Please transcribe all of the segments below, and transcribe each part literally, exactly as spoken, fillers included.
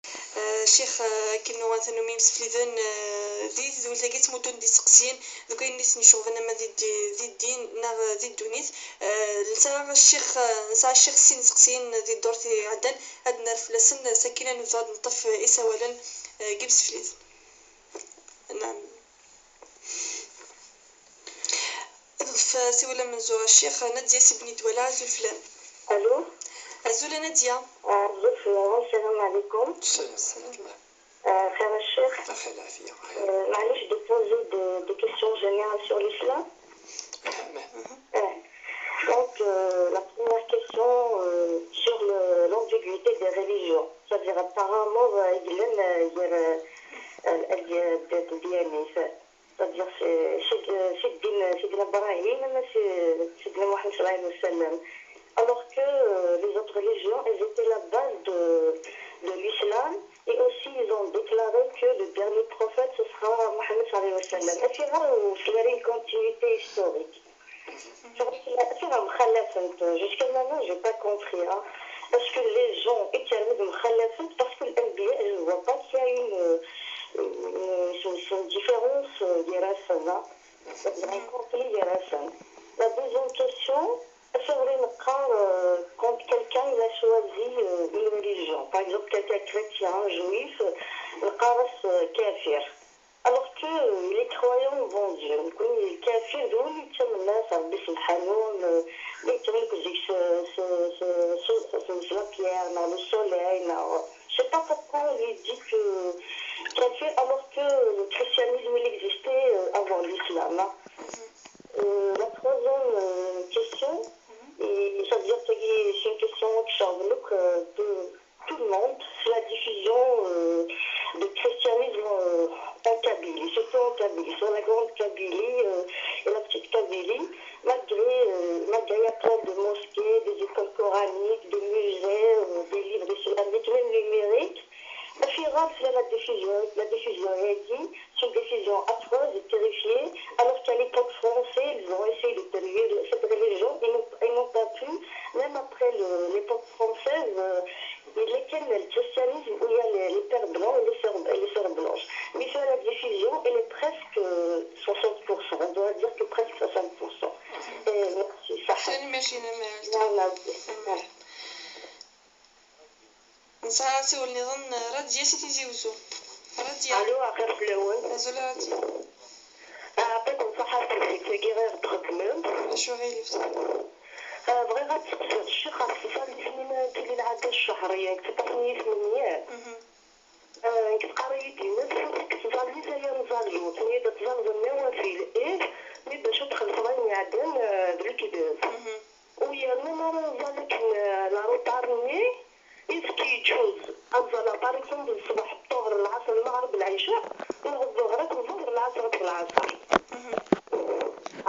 Eh, Ccix, eh, akken uɣen tanumi imsefliden, eh, di tedwilt-agi ttmuddun-d iseqsiyen deg wayen i ten-iceɣben ama di ddi-, di ddin neɣ di ddunit. Eh, nesɛa ccix, eh, nesɛa ccix sin iseqsiyen di ddurt iɛeddan, ad d-nerr fell-asen, eh, sakin ad nebdu ad neṭṭef, eh, isawalen, eh, deg imsefliden. Naɛam. Ad neṭṭef asiwel amenzu ɣer Ccix Nadia Si Bni Dwala, azul fell-am. Allô. Azul a Nadia. Azul fell-awen, salam alaikum. Salam. Salam. Euh, xir a Ccix. Axir lɛafiya. Euh, maɛlic, de poser des, des questions générales sur l'islam. Euh, donc, euh, la première question, euh, sur le, l'ambiguïté des religions. C'est-à-dire, apparemment, euh, il y a, euh, euh, euh, euh, c'est-à-dire, c'est, c'est de, c'est de, c'est de l'Ibrahim, c'est, c'est de Mohammed sallallahu alayhi wa sallam. Alors que, euh, les autres religions, elles étaient la base de, de l'islam, et aussi ils ont déclaré que le dernier prophète, ce sera Mohammed sallallahu alayhi wa sallam. Et c'est rare où il y a une continuité historique. C'est vrai que c'est un mukhalafent. Jusqu'à maintenant, j'ai pas compris, hein. Est-ce que les gens étaient mukhalafent parce que l'anbiya, je ne vois pas qu'il y a une, euh, une, une, une différence, euh, des races, hein. Il y a un conflit des races, hein. La deuxième question, c'est vrai, euh, quand quelqu'un il a choisi, euh, une religion, par exemple quelqu'un chrétien, juif, euh, kafir. Alors que, euh, les croyants en bon Dieu, comme les kafirs, donc, ils tiennent la service subhanahu, euh, ils tiennent que c'est, c'est, c'est, c'est, c'est la pierre, non, le soleil, non. Je sais pas pourquoi on lui dit que kafir, alors que le christianisme, il existait, euh, avant l'islam, hein. Euh, la troisième, euh, question, et ça veut dire que c'est une question qui sort de, euh, de tout le monde, c'est la diffusion, euh, du christianisme, euh, en Kabylie, surtout en Kabylie, sur la grande Kabylie, euh, et la petite Kabylie, malgré, euh, malgré il y a plein de mosquées, des écoles coraniques, des musées, euh, des livres islamiques, même numériques. Mais c'est rare, c'est la diffusion, la diffusion, elle dit, c'est une diffusion affreuse et terrifiée, alors qu'à l'époque française, ils ont essayé de tergiverser cette religion, ils n'ont, ils n'ont pas pu, même après le, l'époque française, euh, il y a le christianisme où il y a les, les pères blancs et les sœurs, et les sœurs blanches. Mais sur la diffusion, elle est presque, euh, soixante pour cent. On doit dire que presque soixante pour cent. Et merci, ça. Salut, merci, merci. Voilà, ok. Merci. Nesɛa asiwel niḍen, Radia si Tizi Uzzu. Radia. Allô, axir fell-awen. Azul a Radia. Ɛṭikum ṣaḥa ɣef tefsut-agi i ɣ-d-txeddmem. Acu ɣilif? Ah, bɣiɣ ad d-seqsiɣ ccix ɣef tẓallit-nni n Tilil Ɛada Ccehriyya, deg tebṭaṭ n yisem n yiḍ. Mhm. Ah, nekk teqqar-iyi-d yemma-s, fut-ik tẓallit ay amẓallu, tenna-yi-d ad tẓalleḍ nnawafil, ih, mi bac ad txellṣeḍ ayen iɛeddan, ah, d lekdeb. Mhm. U yerna mi ara nẓall akken, ah, la retard-nni, est-ce que yeǧǧuz ad nẓall, par exemple, ṣṣbeḥ, ṭṭuher, lɛaṣer, lmeɣreb, lɛica, neɣ ẓẓuher akked ẓẓuher, lɛaṣer akked lɛaṣer? Mhm.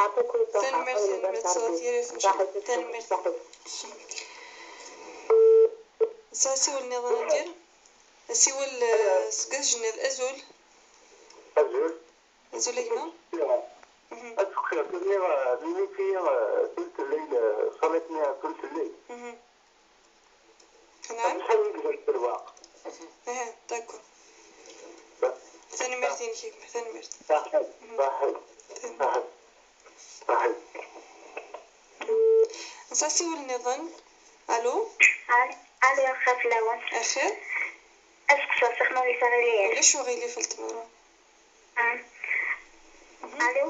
Ɛṭikum ṣṣeḥḥa. Tanemmirt, tanemmirt s tira-k. Ṣaḥit. Tanemmirt. Ṣaḥit. Nesɛa asiwel niḍen a Nadir. Asiwel, eh, seg At Jennad. Azul. Azul. Azul a gma. Mhm. Ad seqsiɣ, melmi, eh, melmi i, eh, tul tellay, eh, ṣṣalat-nni, eh, tul tellay? Mhm. Naɛam. Acḥal i yebda lferwaq? Aha, d'accord. Tanemmirt-inek a gma, tanemmirt. Ṣaḥit, mhm, ṣaḥit. Tanemmirt. Ṣaḥit. Ṣaḥit. Nesɛa asiwel niḍen. Allô? Allô, axir fell-awen. Axir? Aseqsi, Ssix Mawlid Saraliya. Ulac uɣilif a Ltmara. Ah. Mhm. Allô?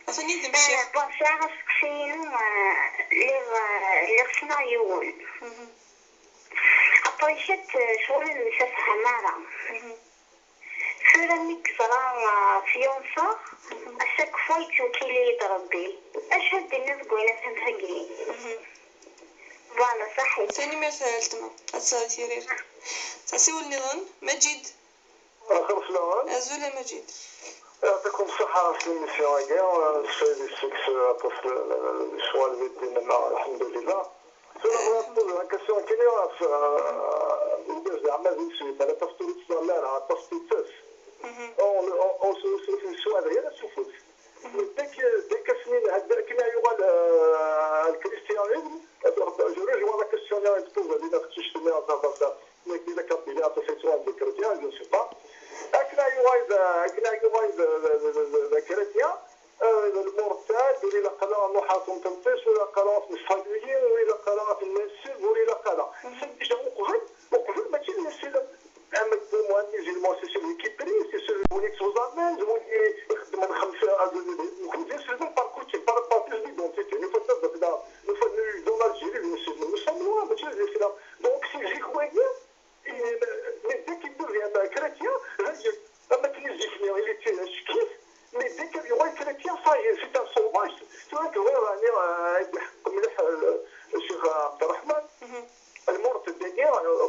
Atan yid-m ccix. Eh, bon, sɛiɣ aseqsi-inu, eh, lliɣ, eh, lliɣ ssneɣ yiwen. Mhm. Après, eh, ccɣel ur nemsefham ara. Mhm. Tura mi yeẓra, ah, fianceɣ, à chaque fois yettwekkil-iyi-d Rebbi. Acu ad d-tiniḍ deg wayen am-agi? Mhm. Voilà, ṣaḥit. Tanemmirt a weltma. Ad tesɛuḍ tiriri. Asiwel niḍen, Maǧid. Axir fell-awen. Azul a Maǧid. Yeɛṭikum ṣṣeḥḥa ɣef l'émission-agi. Sfaydi seg-s aṭas n lecɣal di ddin-nneɣ, lḥemdulillah. Tura bɣiɣ ad poser la question kini ɣef, euh, lgaz d aɛmad yeswi, mara tafṭuri tettẓalla ara aṭas titas. Mhm. On, on, on se, on se, on se, on se, on se, on se, mhm. Dès que, dès que snin, dès que yuɣal, euh, le christianisme, je rejoins la question-là, je pose à la question-là, ça, ça, ça. Nekk d akabili, aṭas yettwan d chrétien, je ne sais pas. Akken ay yuɣal d, akken ay yuɣal d, d, d, d, d chrétien, euh, lmurtad, ur ilaq ara ad nruḥ ɣer temṭelṭist, ur ilaq ara ad t-nesfaduyi, ur ilaq ara ad t-nesseb, ur ilaq ara. C'est déjà uqbel, uqbel mačči d iselem. Am d musulman, c'est celui qui prie, c'est celui qui s'examine, celui qui ixeddem xemsa, euh, de, de, de, de, de, de, par côté, par, par pièce d'identité. Nous faisons de la, nous faisons dans l'Algérie, nous sommes, nous sommes loin, mačči d iselem. Donc, c'est zik wagi, mais dès qu'il devient chrétien, d ayen, am akken i zik-nni, il était acekk-it, mais dès qu'il devient chrétien, ça y est, c'est un sauvage. Tura tebɣiḍ, ɛni, euh, ad iḥeqq mliḥ, euh, Ccix Ɛebderreḥman, lmurtad-agi, euh,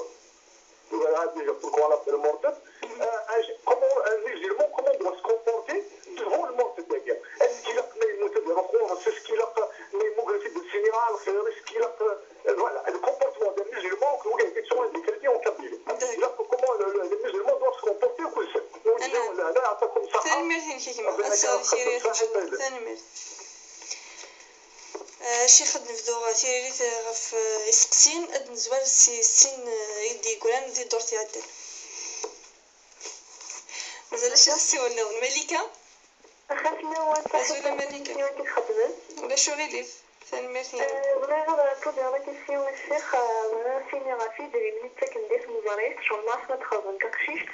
voilà, déjà, pourquoi on l'appelle murtad, euh, un, comment, un musulman, comment doit se comporter devant le murtad-agi? Est-ce qu'il a, mais, est-ce qu'il a, mais, est-ce qu'il a, euh, voilà, le comportement d'un musulman que vous avez sur les crédits en Kabylie. D'accord. Comment le, le, le musulman doit se comporter au Koussef. Voilà, voilà, comme ça. Tanemmirt-inek a gma. Ad tɛawed tiririt. Tanemmirt. Ah, Ccix, ad nebdu, ah, tiririt, ah, ɣef, ah, iseqsiyen, ad nezwar si sin, ah, i d-yeggran di ddurt iɛeddan. Mazal acu ssiwel nniḍen. Malika? Axxam fell-awen. Azul a Malika. Amek i txeddmem? Ulac uɣilif. Tanemmirt-nwen. Eh, bɣiɣ ad pudiɣ la question i ccix, eh, bɣiɣ ad s-iniɣ ɣef yidrimen i ttaken di tmeẓri, ccɣel ma ass ma txeẓẓem taqcict,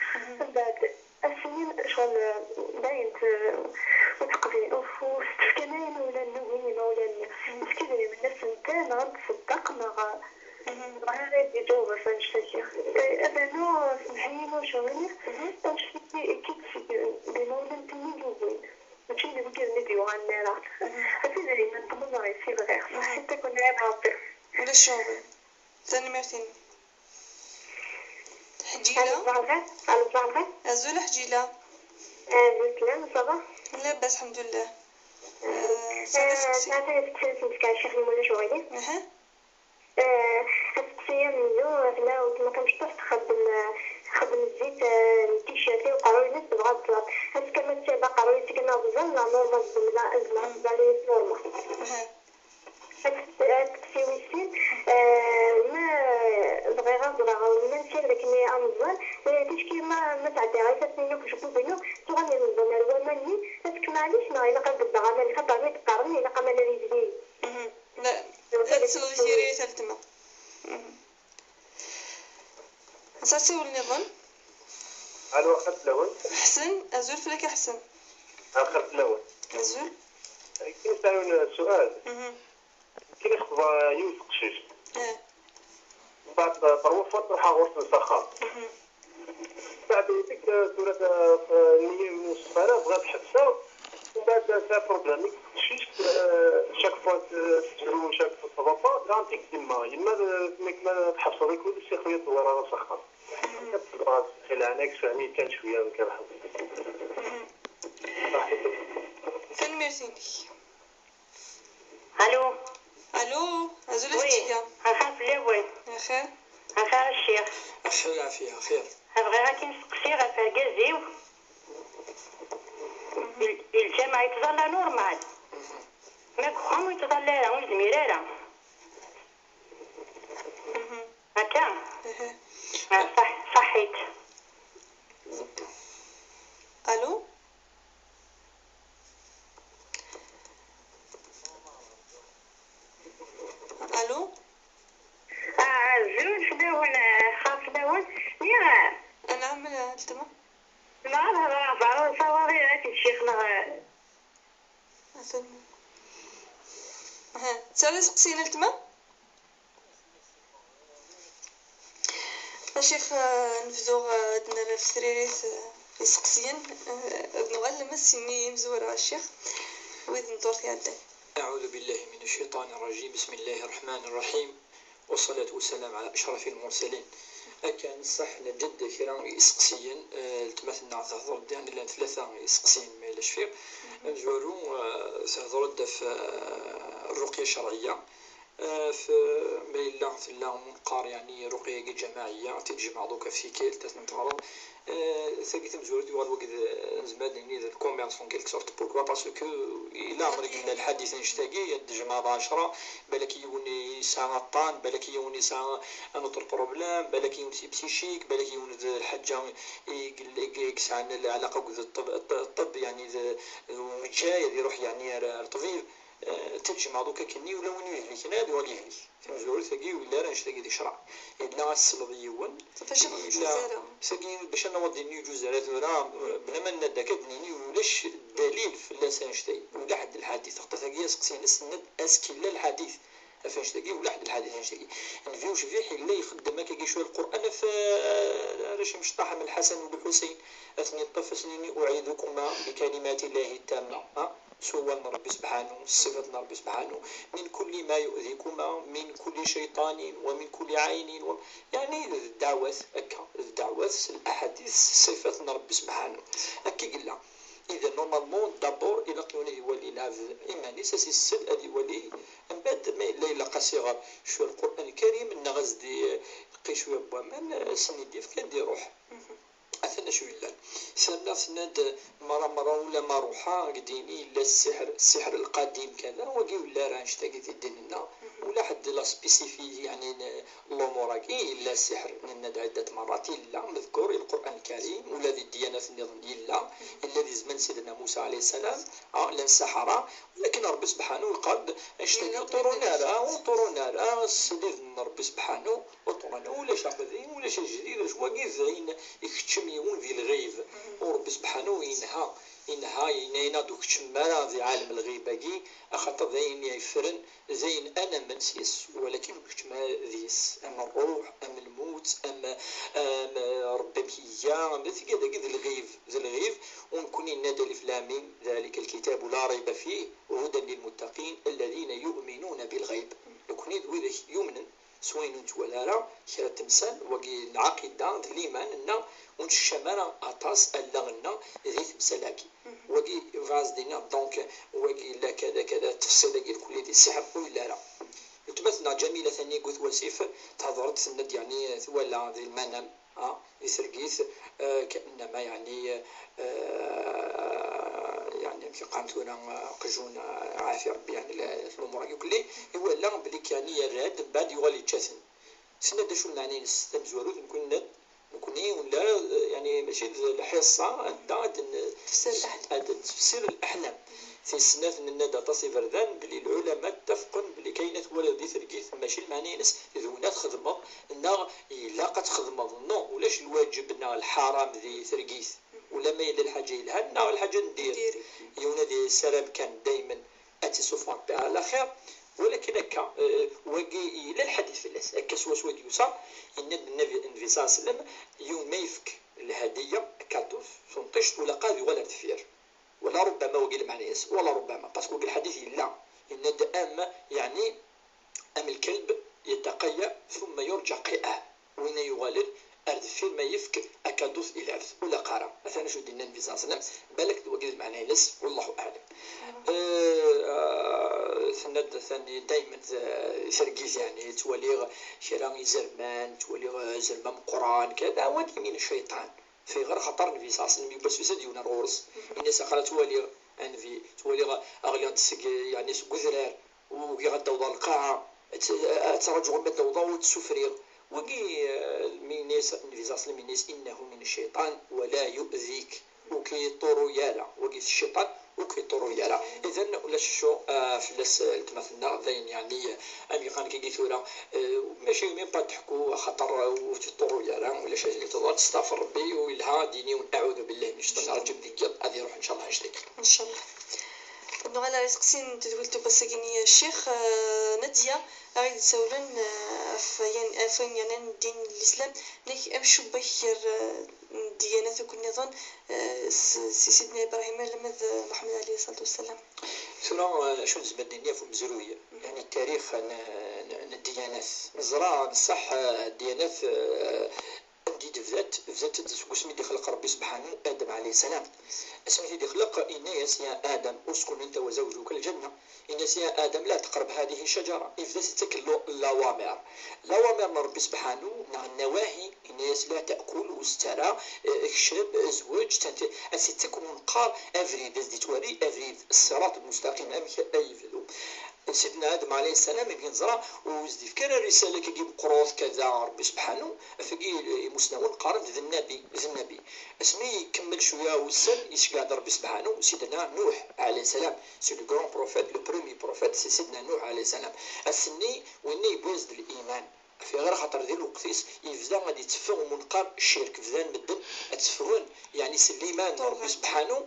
mbeɛd ass-nni ccɣel, eh, dayen t-, ur teqbil, ur, ur s-tefkan ara imawlan-nni, win imawlan-nni. Est-ce que idrimen-nni ad sen-ten, neɣ ad n-tṣeddeq, neɣ, eh, bɣiɣ ad d-iǧaweb ɣef annect-agi. Eh, abannu, semmeḥ-iyi ma ulac aɣilif, annect-agi, ikka-d seg, d imawlan tin i yugin. Mačči d wigad-nni d-yuɣalen ara. Ati d ayen n tmeẓri, si bɣiɣ. Ṣaḥit akk nɛim Ṛebbi. Ulac uɣilif. Tanemmirt-inem. Ḥǧila. Alo, ẓerben. Alo, ẓerben. Azul a Ḥǧila. Eh, azul fell-am, ça va? Labas, lḥemdullah. Eh, sɛiɣ asteqsi. Sɛiɣ asteqsi n tfekka, ccix, ma ulac uɣilif. Aha. Eh, asteqsi amenzu, tella weltma tamecṭuḥt txeddem, eh, txeddem zzit, eh, n ticcert i uqerruy-nnes, tebɣa ad tẓer. Est-ce que ma tessired aqerruy-is akken ad tẓer, neɣ normal, zemreɣ, zemreɣ ad tẓer normal? Aha. Asteqsi wis sin, eh, ma bɣiɣ ad ẓreɣ ma nsired akken ad nẓer, eh, ticki ma, ma sɛeddayeɣ ifassen-inu deg ucebbub-inu, tuɣal ineẓẓen ar waman-nni, est-ce que maɛlic neɣ ilaq ad beddeɣ aman, xaṭer mi d-qqaren ilaq aman ad izdigen? Mhm. La, ad tesleḍ i tiririt a letma. Mhm. Nsa asiwel nniḍen. Alo, axir fell-awen. Ḥsen, azul fell-ak a Ḥsen. Axir fell-awen. Azul. Kien sɛiɣ yiwen sual. Mhm. Kien ixeṭba yiwet teqcict. Eh. Mbeɛd, eh, terwa fois truḥ ɣur-sen s axxam. Mhm. Mbeɛd, deg, eh, tura, eh, nniya ur nṣeff ara, bɣiɣ ad ḥebseɣ. Mbeɛd, eh, tesɛa problème. Teqcict, eh, chaque fois, eh, tettru, chaque fois, ça va pas, dɣa tek yemma. Yemma, eh, nekk ma tḥebseḍ akud, ssixer-iyi-d ur ara s axxam. Ad tebɣa xil ɛnak, sfehmi kan cwiya, nekk ad ḥebseɣ. Mhm. Tanemmirt-inek. Alo. Alo, azul a Wi, Ḥǧila. Axir fell-awen. Axir. Axir a ccix. Axir, lɛafiya, axir. Bɣiɣ ad k-in-steqsiɣ ɣef argaz-iw. Mhm. Di, di lǧameɛ yettẓalla normal. Mhm. Ma deg uxxam ur yettẓalla ara, ur yezmir ara. Mhm. Akka? Aha. Ah, ṣaḥ-, ṣaḥḥit. Alo? Alo? Ah, azul fell-awen, ah, xir fell-awen. Niɣ, ah, anɛam, a letma. Ma ad hedreɣ ɣef beṛṛa, ur sawaḍ ara, a ccix, neɣ, ah, atan. Aha, tesɛiḍ iseqsiyen a letma? A ccix, eh, nebdu, eh, ad nerr ɣef tririt, eh, iseqsiyen, eh, ad nuɣal alamma s-inni imezwura a ccix, wid n ddurt iɛeddan. أعوذ بالله من الشيطان الرجيم. بسم الله الرحمن الرحيم. والصلاة والسلام على أشرف المرسلين. Akka n ṣṣeḥ, neǧǧa-d kra n yiseqsiyen, eh, letma-tneɣ tehder-d, llan tlata iseqsiyen ma yella cfiɣ. Amezwaru, eh, tehder-d ɣef, eh, الرقية الشرعية. Eh, f-, ma yella tella neqqar, yeɛni, ruqya-agi ǧamaɛiyya, ad tt-id-jemɛeḍ akk ɣef tikkelt, ad ten-teɣreḍ. Eh, tagi tamezwarut yuɣal wagi d, nezmer ad nini d lcommerce en quelque sorte. Pourquoi? Parce que ila mer yella lḥadit annect-agi, ad d-tjemɛeḍ ɛecra, balak yiwen yesɛa aṭṭan, balak yiwen yesɛa un autre problème, balak yiwen c'est psychique, balak yiwen d lḥaǧa i, i, i yesɛan lɛalaqa akked ṭṭeb, ṭṭeb, yeɛni d, d umejjay, ad iruḥ, yeɛni, ar, ar ṭṭbib. Eh, ad tt-id-tjemɛeḍ akk akkenni, ula win ur ihlek ara ad yuɣal yehlek. Tamezwarut-agi ur yelli ara annect-agi di ccreɛ. Yella ad tesleḍ yiwen, bac ad ur yella yeǧǧuz ara. Sagi, bac ad naweḍ din ur yeǧǧuz ara tura, bla ma nenna-d akka, ad d-nini ulac ddalil fell-as annect-agi. Ula ḥedd lḥadit. Axaṭer tagi aseqsi-ines, nenna-d est-ce qu'il a lḥadit ɣef annect-agi, ula ḥedd lḥadit annect-agi. Nnbi ucbiḥ yella ixeddem akkagi cwiya Lqur'an ɣef, eh, arrac imecṭaḥ am Lḥasan u Lḥusin, ad ten-yeṭṭef, ad sen-yini: أعيذكما بكلمات الله التامة. Ha? S wawal n Ṛebbi sebḥanu, s ṣṣifat n Ṛebbi sebḥanu, من كل ما يؤذيكما من كل شيطان ومن كل عين و-، yeɛni d ddeɛwat akka, d ddeɛwat s laḥadit s ṣṣifat n Ṛebbi sebḥanu. Akka i yella. Idan, normalement, d'abord, ilaq yiwen ad iwali lɛebd iman-is, ad s-issel, ad iwali, mbeɛd ma yella ilaq ad s-iɣer cwiya Lqur'an Lkarim, neɣ ad s-d-iqqi cwiya n waman, ad s-d-yefk, ad d-iruḥ. Atan acu yellan. Terna tenna-d: Mara, mara, ula ma ruḥeɣ, deg ddin-i yella ssiḥr, ssiḥr lqadim, kada, wagi ur yelli ara annect-agi di ddin-nneɣ. Ula ḥedd la spécifié, yeɛni, n lumuṛ-agi, yella ssiḥr, nenna-d ɛiddat marat, yella, mezkur i Lqur'an Lkarim, ula di ddiyanat nniḍen yella, yella di zzman n Sidna Musa alayhi ssalam, ah, llan ssaḥara, walakin Ṛebbi sebḥanu yeqqar-d, annect-agi ur ṭṭurun ara, ur ṭṭurun ara s lid n Ṛebbi sebḥanu, ur ṭṭurun ara, ulac aqdim, ulac ajdid, ulac wagi d ayen ikeččem yiwen di lɣib. U Ṛebbi sebḥanu yenha, yenha, yenna-yaɣ-d ur keččmem ara di ɛalem lɣib-agi, axaṭer d ayen yeffren, d ayen ad namen s-yes, walakin ur keččem ara deg-s, am ṛṛuḥ, am lmut, am, am Ṛebbi amek iga, am tga dagi d lɣib, d lɣib, u nekkni yenna-d ألف لام ميم ذلك الكتاب لا ريب فيه هدى للمتقين الذين يؤمنون بالغيب. Nekkni d widak yumnen s wayen ur nettwali ara, kra n temsal, wagi n lɛaqida d liman-nneɣ, ur nettcemmim ara aṭas allaɣ-nneɣ di temsal-agi. Wagi bɣiɣ ad s-d-iniɣ, donc, wagi yella kada, kada, ttefṣil-agi lkulli di ssiḥr ur yelli ara. Weltma-tneɣ Ǧamila tani deg At Wasif, thedder-d, tenna-d, yeɛni, twala di lmanam, ah, di tergit, eh, كأنما, yeɛni, eh, yeɛni, amek yeqqaren tura, eh, aqjun, eh, ɛafi Ṛebbi, yeɛni, la-, lumuṛ-agi kulli, iwala belli, yeɛni, yerra-d, mbeɛd yuɣal yečča-ten. Tenna-d acu lmeɛna-ines tamezwarut, nekkni nenna-d, nekkni ur nelli ara, eh, yeɛni, mačči d lḥiṣṣa, anda ad n-, ad n-, tefsir leḥlam. Tis snat, nenna-d aṭas iberdan belli lɛulama ttafqen belli kayen ad twaliḍ di tergit, mačči lmeɛna-ines d win ad txedmeḍ, neɣ ilaq ad txedmeḍ. Non, ulac lwaǧeb neɣ lḥaram di tergit. Ula ma yella lḥaǧa yelhan neɣ lḥaǧa n dir. Yiwen ad yessaram kan daymen ad tt-isuffeɣ Rebbi ɛla lxir. Walakin akka, eh, wagi yella lḥadit fell-as. Akka swaswa i d-yusa, yenna-d Nnabi, Nnabi ṣalla Llahu ɛalayhi wa sallam, yiwen ma yefk lhadiya, cadeau, tunṭict, ula qad yuɣal ar deffir. Wala rubbama wagi lmeɛna-ines, wala rubbama, parce que wagi lḥadit yella, yenna-d am, yeɛni, am lkelb yettaqayya ثم يرجع قيئان. Win ay yuɣalen ar deffir ma yefk akadut i lɛebd, ur ilaq ara. Atan acu d-yenna Nnbi ṣalla Llahu ɛalayhi wa sallam, balak d wagi d lmeɛna-ines, wallahu aɛlam. Eh, eh, tenna-d atan daymen, eh, targit, yeɛni, ttwaliɣ kra izerman, ttwaliɣ, eh, azrem ameqqran, kada, wagi min cciṭan. Fayɣer? Axaṭer Nnbi ṣalla Llahu ɛalayhi wa sallam yewwa-t s usa d yiwen ar ɣur-s. Yenna-as: aql-aɣ ttwaliɣ, a Nnbi, ttwaliɣ, ttwaliɣ, yeɛni, seg udrar, ugiɣ ad d-awḍeɣ lqaɛa, ad, ad ttṛaǧuɣ arma d-awḍeɣ ur d-ssufriɣ. Wagi, eh, mi yenna-as Nnbi ṣalla Llahu ɛalayhi wa sallam, yenna-as: إنه من الشيطان ولا يؤذيك. Ur k-iṭṭurru ara. Wagi d cciṭan, ur k-iṭṭurru ara. Idan, ulac acu, eh, fell-as, eh, weltma-tneɣ, d ayen, yeɛni, eh, am yeqqar-d akkagi tura, eh, mačči même pas ad d-teḥku, axaṭer, eh, ur t-iṭṭurru ara, ulac ayen i tuḍan, testaɣfir Rebbi, u yelha ad d-yini yiwen: أعوذ بالله من الشيطان الرجيم, deg yiḍ ad iruḥ, ncallah, annect-agi. Ncallah. Ad nuɣal ar iseqsiyen n tedwilt n wass-agi-nni, a Ccix, eh, Nadia, ad aɣ-d-isawlen, eh, ɣef wayen, ɣef wayen yeɛnan ddin n Lislam, nnig amcubbak gar, eh, ddyanat akk nniḍen, eh, s, si Sidna Ibrahim alamma d, eh, Muḥemmed ɛalayhi ṣṣalatu wassalam. Tura, eh, acu nezmer ad d-nini ɣef umezruy, yeɛni, tarix n, n, n ddyanat? Neẓra, nṣeḥ, eh, ddyanat, eh, anda i d-bdant, Zant-d seg wasmi i d-ixleq Ṛebbi Sebḥanu Adem ɛalayhi sslam. Asmi i t-id-ixleq, yenna-yas: "Ya Adem, uskun anta wa zawjuka lǧenna." Yenna-yas: "Ya Adem, la taqreb hadihi ccajara." Yebda-as yettak l-, lawamer. Lawamer n Ṛebbi Sebḥanu, neɣ nnawahi, yenna-yas: "La taɛkul, ur tett ara, eh, kcem, eh, zweǧ." Ad s-yettak umenqar abrid, ad s-d-yettwali abrid, ṣṣirat lmustaqim, amek ay yebdu. Sidna Adem ɛalayhi sslam, amek neẓra, ur s-d-yefki ara rrisala-agi meqqret, kada, Ṛebbi Sebḥanu, ɣef wagi imusnawen qqaren-d d nnabi, d nnabi. Asmi ikemmel cwiya wussan, iceggeɛ-d Ṛebbi Sebḥanu Sidna Nuḥ ɛalayhi sslam. C'est le grand prophète, le premier prophète, c'est Sidna Nuḥ ɛalayhi sslam. Ass-nni, winna yewwi-as-d liman. Ɣef wayɣer? Axaṭer di lweqt-is yebda ad d-yetteffeɣ umenqar ccirk, bdan medden ad tteffɣen, yeɛni s liman n Ṛebbi Sebḥanu,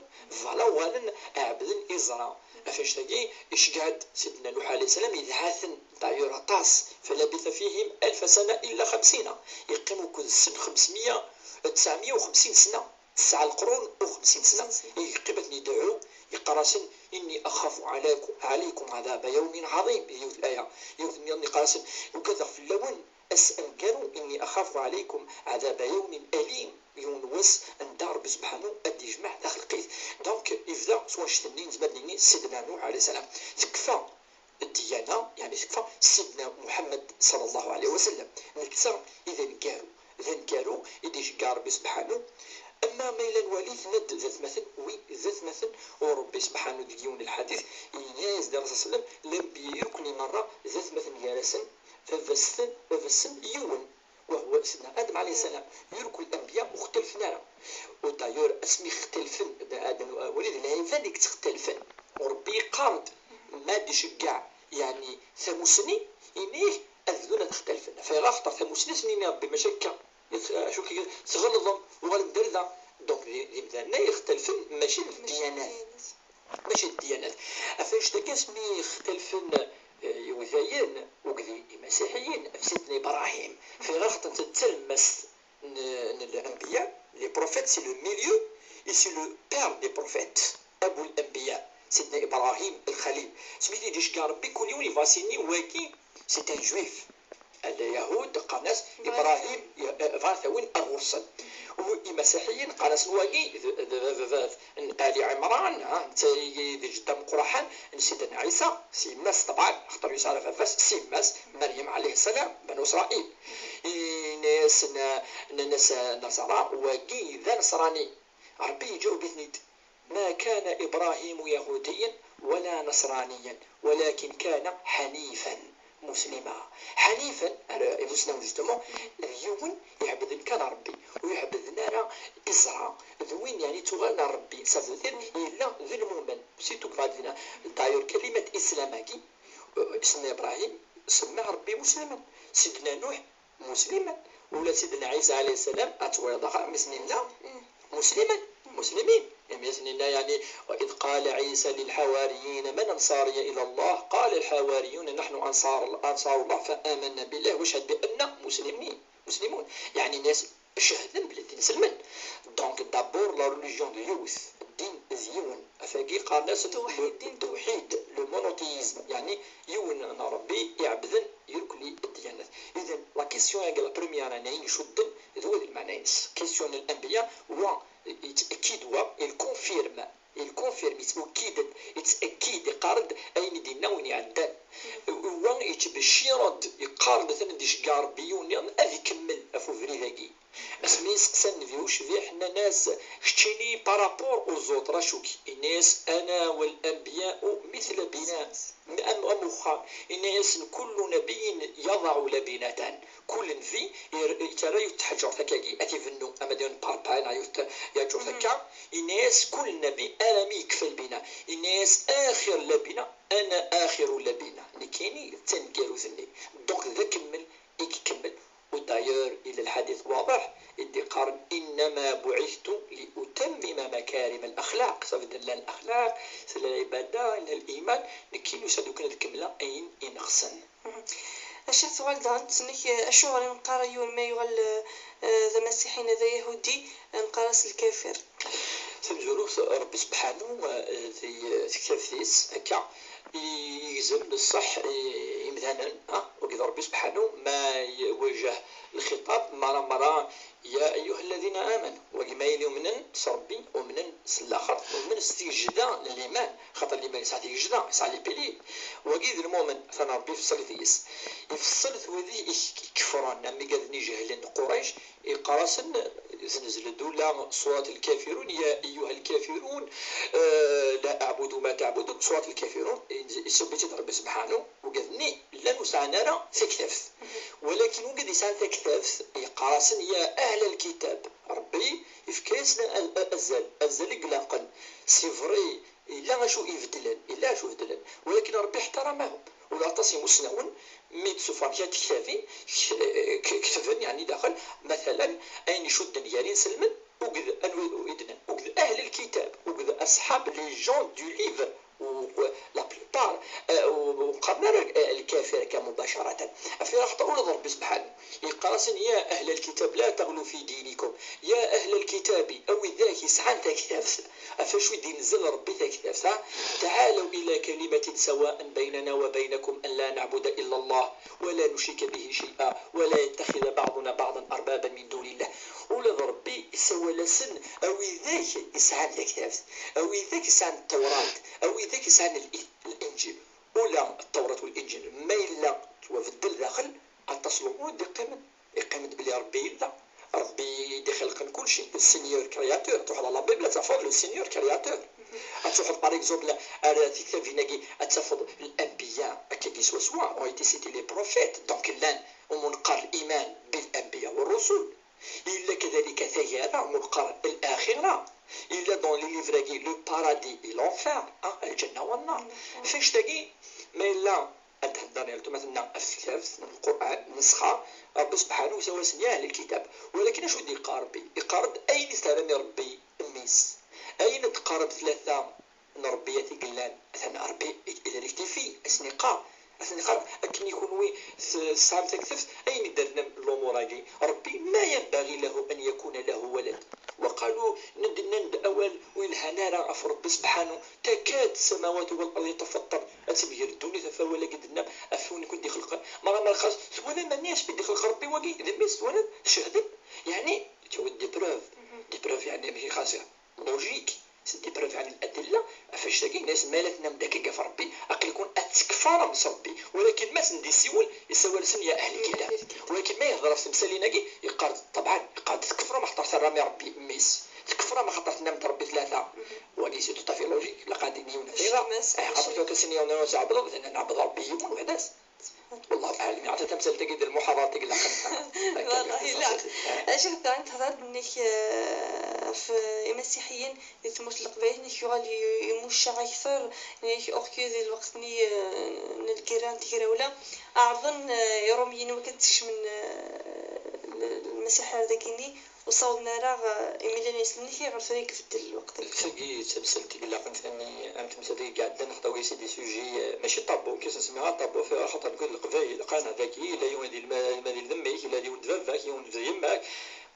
voilà, uɣalen ɛebden iẓra. Ɣef wannect-agi, iceggeɛ-d Sidna Nuḥ ɛalayhi sslam, yedɛa-ten, d'ailleurs, aṭas. فلبث فيهم ألف سنة إلا خمسين. Yeqqim akked-sen xemsemya, tesɛemya u xemsin sna. Tesɛa leqrun u xemsin sna. Yeqqim ad ten-yedɛu, yeqqar-asen: "إني أخاف عليكم، عليكم عذاب يوم عظيم." Di yiwet n laya. Yiwet nniḍen yeqqar-asen: "Ugadeɣ fell-awen ass aneggaru, إني أخاف عليكم عذاب يوم أليم." Yiwen n wass anda Ṛebbi Sebḥanu ad d-yejmeɛ taxelqit. Donc, yebda s wannect-nni, nezmer ad nini, Sidna Nuḥ ɛalayhi sslam. Tekfa ddiyana, yeɛni tekfa Sidna Muḥemmed ṣalla Llahu ɛalayhi wa sallam. Netta i d aneggaru, d aneggaru i d-iceggeɛ Ṛebbi Sebḥanu. Ama ma yella nwali, tenna-d d atmaten, wi d atmaten u Ṛebbi Sebḥanu deg yiwen n lḥadit, yenna-yas-d Ṛṛasul ṣalla Llahu ɛalayhi wa sallam, lanbiya irukni merra d atmaten gar-asen, baba-sen, baba-sen yiwen. وهو سيدنا آدم عليه السلام. يركو الأنبياء مختلفين على. ودايور اسمي اختلفن، هذا وليد العيفان اللي تختلفن. وربي يقارد ما ديش كاع، يعني، ثموسني، إنيه أذن تختلفن. فيغا خطر ثموسني سنيني ربي ماشي هكا. يت-، شو كي تغلظن وغلب دردا. دونك دي، دي مدانا يختلفن ماشي الديانات. ماشي الديانات. Ɣef wannect-agi asmi ixtalfen, eh, yiwdayen akked imasiḥiyen ɣef Sidna Ibrahim. Fi ɣerqent d talemmast n, n l'anbiya, les prophètes, c'est le milieu, et c'est le père des prophètes. Abu l'anbiya, Sidna Ibrahim Lxalil. Asmi t-id-iceggeɛ Ṛebbi, kul yiwen yebɣa s-yini wagi c'est un juif. Alyahud qqaren-as Ibrahim, eh, bɣan ad t-awin ar ɣur-sen. U imasiḥiyen qqaren-asen wagi d, d, d, d, d, n Ali Ɛimran, ha, netta i d jedda meqqraḥen n Sidna Ɛisa, s yemma-s ṭebɛan, axaṭer yusa ɣer baba-s s yemma-s, Meryem ɛalayha ssalam, Banu Isṛayil. Ini-asen, nnan-as Nasara, wagi d anesṛani. Ṛebbi iǧaweb-iten-id. ما كان إبراهيم يهوديا ولا نصرانيا ولكن كان حنيفا مسلما. حنيفا, ara imusnawen justement, d yiwen iɛebden kan Ṛebbi, ur iɛebden ara iẓra, d win, yeɛni, ttuɣalen ar Ṛebbi, ça veut dire yella d lmumen, surtout deg dinna. D'ailleurs, kalimat islam-agi, eh, Sidna Ibrahim, semma Ṛebbi muslimen. Sidna Nuḥ, مسلما. Ula Sidna Ɛisa ɛalayhi ssalam, ad twaliḍ axir mi s-nenna مسلما, مسلمين. Imi s-nenna, yeɛni, وإذ قال عيسى للحواريين من أنصاري إلى الله؟ قال الحواريون نحن أنصار، أنصار الله فآمنا بالله واشهد بأننا مسلمين، مسلمون. Yeɛni, nnan-as, cehden belli d inselmen. Donc, d'abord, la religion d yiwet, ddin d yiwen. Ɣef wagi qqaren-as ttewḥid, ddin, ttewḥid, le monothéisme, yeɛni yiwen n Ṛebbi iɛebden irkelli ddyanat. Idan, la question-agi, la première, n ayen icudden, d wa d lmeɛna-ines. Question n lanbiya, wa yettأكد wa, il confirme, il confirme, yettwekkid-d, yettأكد, iqqar-d ayen i d-yenna win iɛeddan. Wa yettbeccir-d, yeqqar-d atan ad d-iceggeɛ Ṛebbi yiwen nniḍen ad ikemmel ɣef ubrid-agi. Asmi iseqsan Nnbi ucbiḥ, nnan-as: "Keččini par rapport aux autres, acu-k?" Inna-yas: "أنا والأنبياء مثل بناء." Am, am uxxam. Inna-yasen: "كل نبي يضع لبنة." Kul nnbi ir-, yettarra yiwet n tḥeǧǧert akkagi, ad t-ibennu, ama d yiwen n parpaɛ, neɣ yiwet n tḥeǧǧert akka. Inna-yas: "Kul nnbi arami yekfa lbina." Inna-yas: "آخر لبنة، أنا آخر لبنة." Nekkini d taneggarut-nni. Donc, d akemmel i ikemmel. U d'ailleurs, yella lḥadit waḍeḥ i d-iqqaren: "إنما بعثت لأتمم مكارم الأخلاق." Ça veut dire, llan laxlaq, tella lɛibada, yella liman, nekkini usiɣ-d lukan ad kemmleɣ ayen ineqsen. Mhm. Acu tuɣal daɣen tettnek, eh, acuɣer i neqqar yiwen ma yuɣal, eh, d amasiḥi neɣ d ayahudi, eh, neqqar-as lkafir? Tamezwarut, Ṛebbi Sebḥanu, eh, di tektabt-is, akka i yegzem ṣṣeḥ i imdanen, ah, wagi d Ṛebbi Sebḥanu, ma iwajah lxiṭab, mara, mara, يا أيها الذين آمنوا, wagi ma ayen yumnen s Ṛebbi, umnen s laxert, umnen s tigejda n liman, xaṭer liman yesɛa tigejda, yesɛa les piliers. Wagi d lmumen, atan Ṛebbi ifeṣṣel-it yes. Ifeṣṣel-it wid i k-, ikeffren, am igad n ijehlen n Qurayc, iqqar-asen, tenzel-d ula surat lkafirun, يا أيها الكافرون, eh, لا أعبد ما تعبدون, surat lkafirun, isewwi-tt-id Ṛebbi Sebḥanu, ugad-nni llan ur sɛan ara taktabt. Walakin wigad yesɛan taktabt, yeqqar-asen, يا أهل الكتاب, Ṛebbi yefka-yasen a-, a-, azal, azal i ilaqen. C'est vrai, yella acu ibeddlen, yella acu ibeddlen. Walakin Ṛebbi iḥtaramahum. Ula aṭas imusnawen, mi d-sufɣen kra n tektabin, k-, k-, ketben, yeɛni daxel, matalan, ayen icudden gar inselmen, ugd, anwi i d-nnan, ugd ahl lkitab, ugd aṣḥab, les gens du livre, u, u, la plupart, eh, u, u qqaren ara, eh, lkafir akka mubacaratan. Ɣef waya axaṭer ula d Ṛebbi Sebḥanu yeqqar-asen, يا أهل الكتاب لا تغلوا في دينكم, ya ahl lkitabi, a widak yesɛan taktabt, ɣef wacu i d-inzel Ṛebbi taktabt, ha? تعالوا إلى كلمة سواء بيننا وبينكم أن لا نعبد إلا الله ولا نشرك به شيئا ولا يتخذ بعضنا بعضا أربابا من دون الله. Ula d Ṛebbi isawal-asen, a widak yesɛan taktabt, a widak yesɛan Ttawrat, a widak yesɛan l-, Linǧil. Ula Ttawrat u Linǧil, ma yella ttwabeddel daxel, aṭas n lumuṛ i d-iqqimen. Iqqim-d belli Ṛebbi yella, Ṛebbi i d-ixelqen kulci, le Seigneur créateur. Ad truḥeḍ ɣer la Bible, ad tafeḍ le Seigneur créateur. Ad truḥeḍ, par exemple, ar tiktabin-agi, ad tafeḍ l'anbiya, akka-agi swaswa, ont été cités, les prophètes. Donc, llan umi neqqar liman bil anbiya wa rusul. Yella kadalika taggara, umi neqqar l'axira. Yella dans les livres-agi le paradis et l'enfer, ah, lǧenna wa nnar. F annect-agi, ma yella ad d-hedder yal tumatna ɣef tektabt n Lqur'an, nesxa, Ṛebbi Sebḥanu yesawal-asen, ya ahl lkitab. Walakin acu i d-yeqqar Ṛebbi? Yeqqar-d ayen i s-terram i Ṛebbi mmi-s. Ayen i d-teqqarem tlata n Ṛebbi-yat i yellan, atan Ṛebbi i, i d-rectifié, a sen-yeqqar, a sen-yeqqar, akken i kunwi t-, tesɛam taktabt, ayen i d-terram lumuṛ-agi, Ṛebbi, ما ينبغي له أن يكون له ولد. وقالوا, nnan-d, nnan-d awal ur yelhan ara ɣef Ṛebbi Sebḥanu, تكاد السماوات والأرض يتفطرن, ad temger ddunit ɣef wawal-agi d-tennam, ɣef win i ken-d-ixelqen. Meṛṛa, meṛṛa xas twalam mani asmi d-ixleq Ṛebbi wagi, d mmi-s, twalam, tcehhdem? Yeɛni, yettawi-d des preuves. Des preuves, yeɛni, mačči xas logique. C'est des preuves, yeɛni, الأدلة, ɣef annect-agi, yenna-yasen, ma yella tennam-d akka ɣef Ṛebbi, aql-iken ad tkeffarem s Ṛebbi. Walakin ma sen-d-yessiwel, yessawal-asen, ya ahl lkitab. Walakin ma yehder ɣef temsalin-agi, yeqqar-d, ṭebɛan, yeqqar-d, tkefrem axaṭer terram i Ṛebbi mmi-s. Tkefrem axaṭer tennam-d Ṛebbi tlata. Wagi, c'est tout à fait logique. Ilaq ad d-nini yiwen n tira. Axaṭer tura sin yiwen n tɛebdeḍ, d nɛebbeḍ Ṛebbi yiwen weḥd-s. Wallahu aɛlam, yeɛṭi tamsalt-agi d lmuḥaḍarat i ilaqen. Wallahi, la. Acu d ta, thedreḍ-d nnek, eh, ɣef imasiḥiyen di tmurt n Leqbayel, nnek yuɣal y-, imucceɣ akter, nnek orki di lweqt-nni, eh, n lgirra n tegrawla, ɛerḍen, eh, Iṛumyen wakken ad skecmen, eh, l-, Lmasiḥ ar dagi-nni, ur ssawḍen ara, eh, imi llan yeslen-ik, ɣer tura i ibeddel lweqt. Tagi d tamsalt i ilaqen tani, am temsalt i iɛeddan, xaṭer wagi c'est des sujets, eh, mačči tabou, kis nsemmiɣ tabou, fi, axaṭer nekk d Leqbayel, qqaren dagi, yella yiwen di lma-, lma di lmemmi-k, yella yiwen d baba-k, yiwen d yemma-k,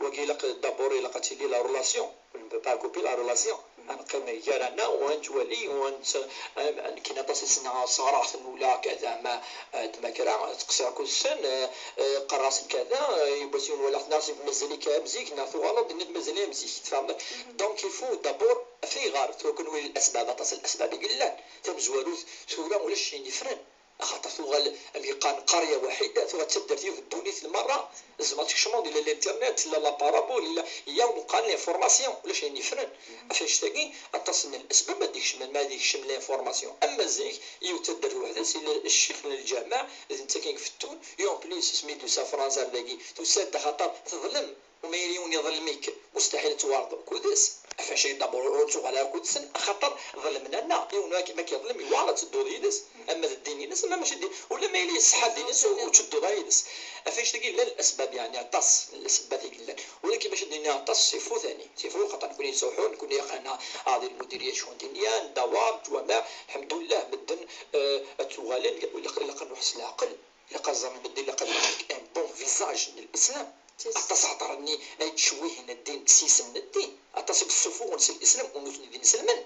wagi ilaq, d'abord ilaq ad tili la relation, on ne peut pas couper la relation. Ad neqqim gar-aneɣ, u ad nettwali, u ad nett-, am, am, nekkin aṭas i ssneɣ sɣaraɣ-ten ula kada, ma, eh, d ma kra, teqsiɣ akked-sen, eh, eh, qqareɣ-asen kada, eh, yiwwas yiwen walaɣ-t, nniɣ-as mazal-ik am zik, neɣ tuɣaleḍ, yenna-d mazal-iyi am zik, tfehmeḍ? Donc, il faut d'abord, af ayɣer, tura kunwi, الأسباب, aṭas n lesbab i yellan. Tamezwarut, tura ulac ayen yefren. Axaṭer tuɣal, am yeqqaren, qarya waḥida, tuɣal d taddart yiwet n ddunit lmerra, tzemreḍ tkecmeḍ, illa l'internet, illa la parabole, illa, illa umeqqan l'information, ulac ayen yefren. Ɣef annect-agi, aṭas n lesbab ad d-ikecmen, ma ad ikcem l'information. Ama zik, yiwet taddart weḥd-s, illa ccix n lǧameɛ, d netta kan ifettun, et en plus, asmi d-tusa Fransa ar dagi, tusa-d axaṭer teḍlem. Uma yella yiwen iḍellem-ik, mustaḥil ad twareḍ akked-s. Ɣef wacu d'abord ur ttuɣal ara akked-sen, axaṭer ḍelmen-aneɣ. Yiwen ma k-, ma k-iḍlem, yewɛer ad tedduḍ yid-s, ama d ddin-ines, ama mačči ddin. Ula ma yella yessetḥa ddin-is, ur, ur tettedduḍ ara yid-s. Ɣef wacu-agi llan lesbab, yeɛni aṭas n lesbab i yellan. Walakin mačči d-nini aṭas, c'est faux tani. C'est faux, xaṭer nekni nettruḥu, nekni aql-aneɣ di lmudiriya ccɣel dinna, ndawar, nettwama, lḥemdullah, medden, eh, ad ttuɣalen, ilaq, ilaq ad nruḥ s leɛqel. Ilaq ad ẓren medden, ilaq ad ẓren un bon visage n l'islam. Aṭas heḍren-nni ay yettcewwihen ddin s yisem n ddin, aṭas i yessufuɣen si Lislam u nutni d inselmen.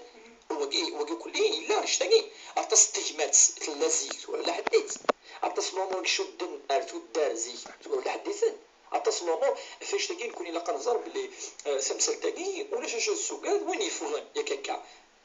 Wagi, wagi kulli yella annect-agi. Aṭas n tegmat tella zik, tura la ḥedd-itt. Aṭas n lumuṛ i icudden ar tuddar zik, tura la ḥedd-iten. Aṭas n lumuṛ, ɣef annect-agi nekkni ilaq ad nẓer belli, eh, tamsalt-agi ulac acu ad tessugad, win yeffɣen yak akka.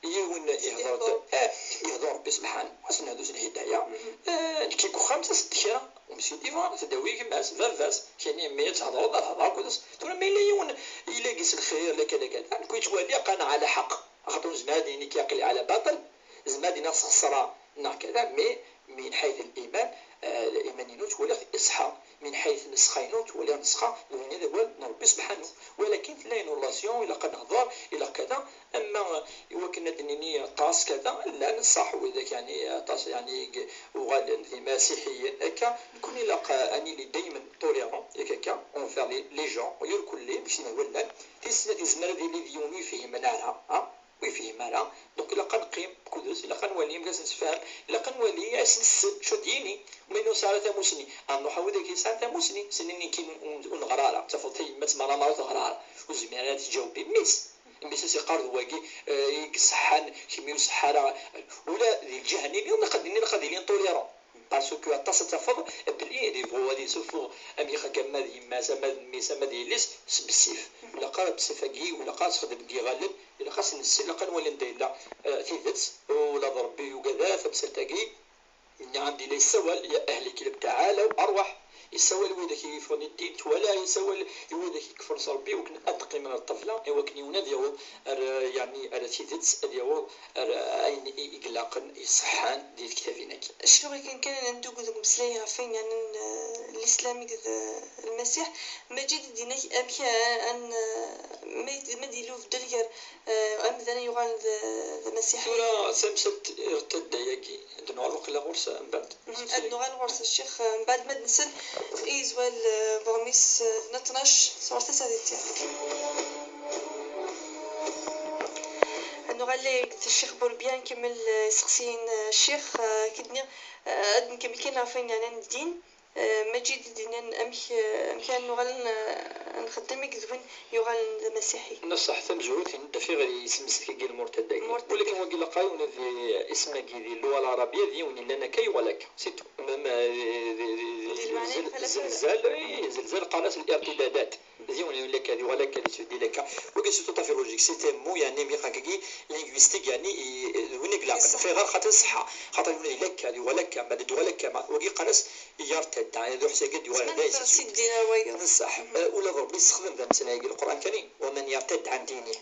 Yiwen ihḍer-d, eh, ihḍer Rebbi subḥan, asen hadu s lhidaya. Eh, nekki deg uxxam, tas-d kra, umsi divan, tdawi gma-s, baba-s, kini mmi ad thedreḍ, ad hedreɣ akked-s. Tura ma yella yiwen yella gis lxir, la kada kada, nekk yettwali aqan ɛla ḥeq. Axaṭer ur nezmir ad d-nini nekk aql-i ɛla baṭel, nezmer ad d-iniɣ sxesra neɣ kada, mais min ḥayt liman, eh, liman-inu ttwaliɣ iṣeḥḥa, min ḥayt nnṣeḥa-inu ttwaliɣ nnṣeḥa, d win d awal n Rebbi subḥanu. Walakin tella une relation, ilaq ad nehder, ilaq kada, ama i wakken ad d-nini aṭas kada, llan ṣṣeḥ widak, yeɛni aṭas, yeɛni, i uɣalen d imasiḥiyen, akka, nekkni ilaq, eh, ad nili daymen tolérant, yak akka, envers les, les gens, irkelli, mačči d wallan. Tis snat, yezmer ad yili d yiwen ur yefhimen ara, ha? Ur yefhim ara. Donc, ilaq ad neqqim akked-s, ilaq ad nwali amek ad s-nessefhem, ilaq ad nwali, ad s-nessen acu ad d-yini. Ma yella ur nesɛi ara tamusni, ad nruḥ ar wid-agi yesɛan tamusni, s-nini nekkin ur, ur neɣri ara, tafeḍ tayemmat merra merra ur teɣri ara, ur tezmir ara ad tǧaweb i mmi-s. Mmi-s ad s-iqqar d wagi, eh, i iṣeḥḥan, kemmi ur tṣeḥḥa ara. Ula di lǧiha-nni nniḍen, ilaq ad d-nini, ilaq ad ilin tolérant. Parce que aṭas ad tafeḍ belli ad yebɣu ad yessufeɣ, amek, ama d yemma-s, ama d mmi-s, ama d yelli-s, s bessif. Ilaq ara bessif-agi, ilaq ara nexdem deg iɣallen, ilaq ad s-nessin, ilaq ad nwali anda yella, eh, tidet. Ula d Rebbi yugad tamsalt-agi, yenna-am-d, yella yessawal: يا أهل الكتاب تعالوا أرواح. Yessawal i widak i yeffɣen i ddin, twala, yessawal i widak i yekfren s Rebbi, i wakken ad d-qqimen ar ṭṭabla, i wakken yiwen ad yaweḍ ar, yeɛni, ar tidet, ad yaweḍ ar ayen i, i ilaqen, iṣeḥḥan di tektabin-agi. Cfiɣ akken kan ad neddu deg umeslay ɣef wayen yeɛnan, eh, lislam akked, eh, lmasiḥ, Maǧid ad d-yini amek, eh, an, eh, ma, ma d-yella ubeddel gar, eh, amdan yuɣalen d, d amasiḥi. Tura tamsalt irtadda-agi, ad nuɣal waqila ɣur-s mbeɛd. Mhm. Ad nuɣal ɣur-s ccix, eh, mbeɛd ma d-nsel i yezwal, eh, Burmis, eh, n tnac sɣur Tasaɛdit. Ad nuɣal d ccix Burbiya, nkemmel, eh, iseqsiyen, eh, ccix, eh, akken d-nniɣ, eh, ad nkemmel kan ɣef wayen yeɛnan ddin. Eh, Maǧid i d-yennan amek, eh, amek ara nuɣal n-, ad nxeddem akked win yuɣalen d amasiḥi. Neṣṣeḥ tamezwarut, i nedda fiɣ i yisem-is dagi lmurtad-agi. Murtad. Walakin wagi ilaq-aɣ ad nini isem-agi di lluɣa lɛarabiya d yiwen yellan akka, yuɣal akka. C'est tout. Même, eh, di, di, di, di, di lmeɛna zel-, yexlaf zelzal, eh, zelzal qqaren-as al-irtidadat. D yiwen yellan akka, yuɣal akka, yettbeddil akka. Wagi c'est tout à fait logique. C'est un mot, yeɛni, mi qqaren-agi linguistique, yeɛni, i, d win i ilaqen. Iṣeḥ. Fiɣ ɣer xaṭer ṣṣeḥḥa. Xaṭer yiwen yella akka, yuɣal akka, mbeɛd yuɣal akka, ma, wagi qqaren-as yartadda, yeɛni d uḥseg ad yuɣal d ayen. Tzemreḍ ad s-id-tiniḍ wayeḍ. Neṣṣeḥ. Mhm. Eh, ula d Rebbi yessexdem d ameslay-agi, Lqur'an Karim: ومن يرتد عن دينه.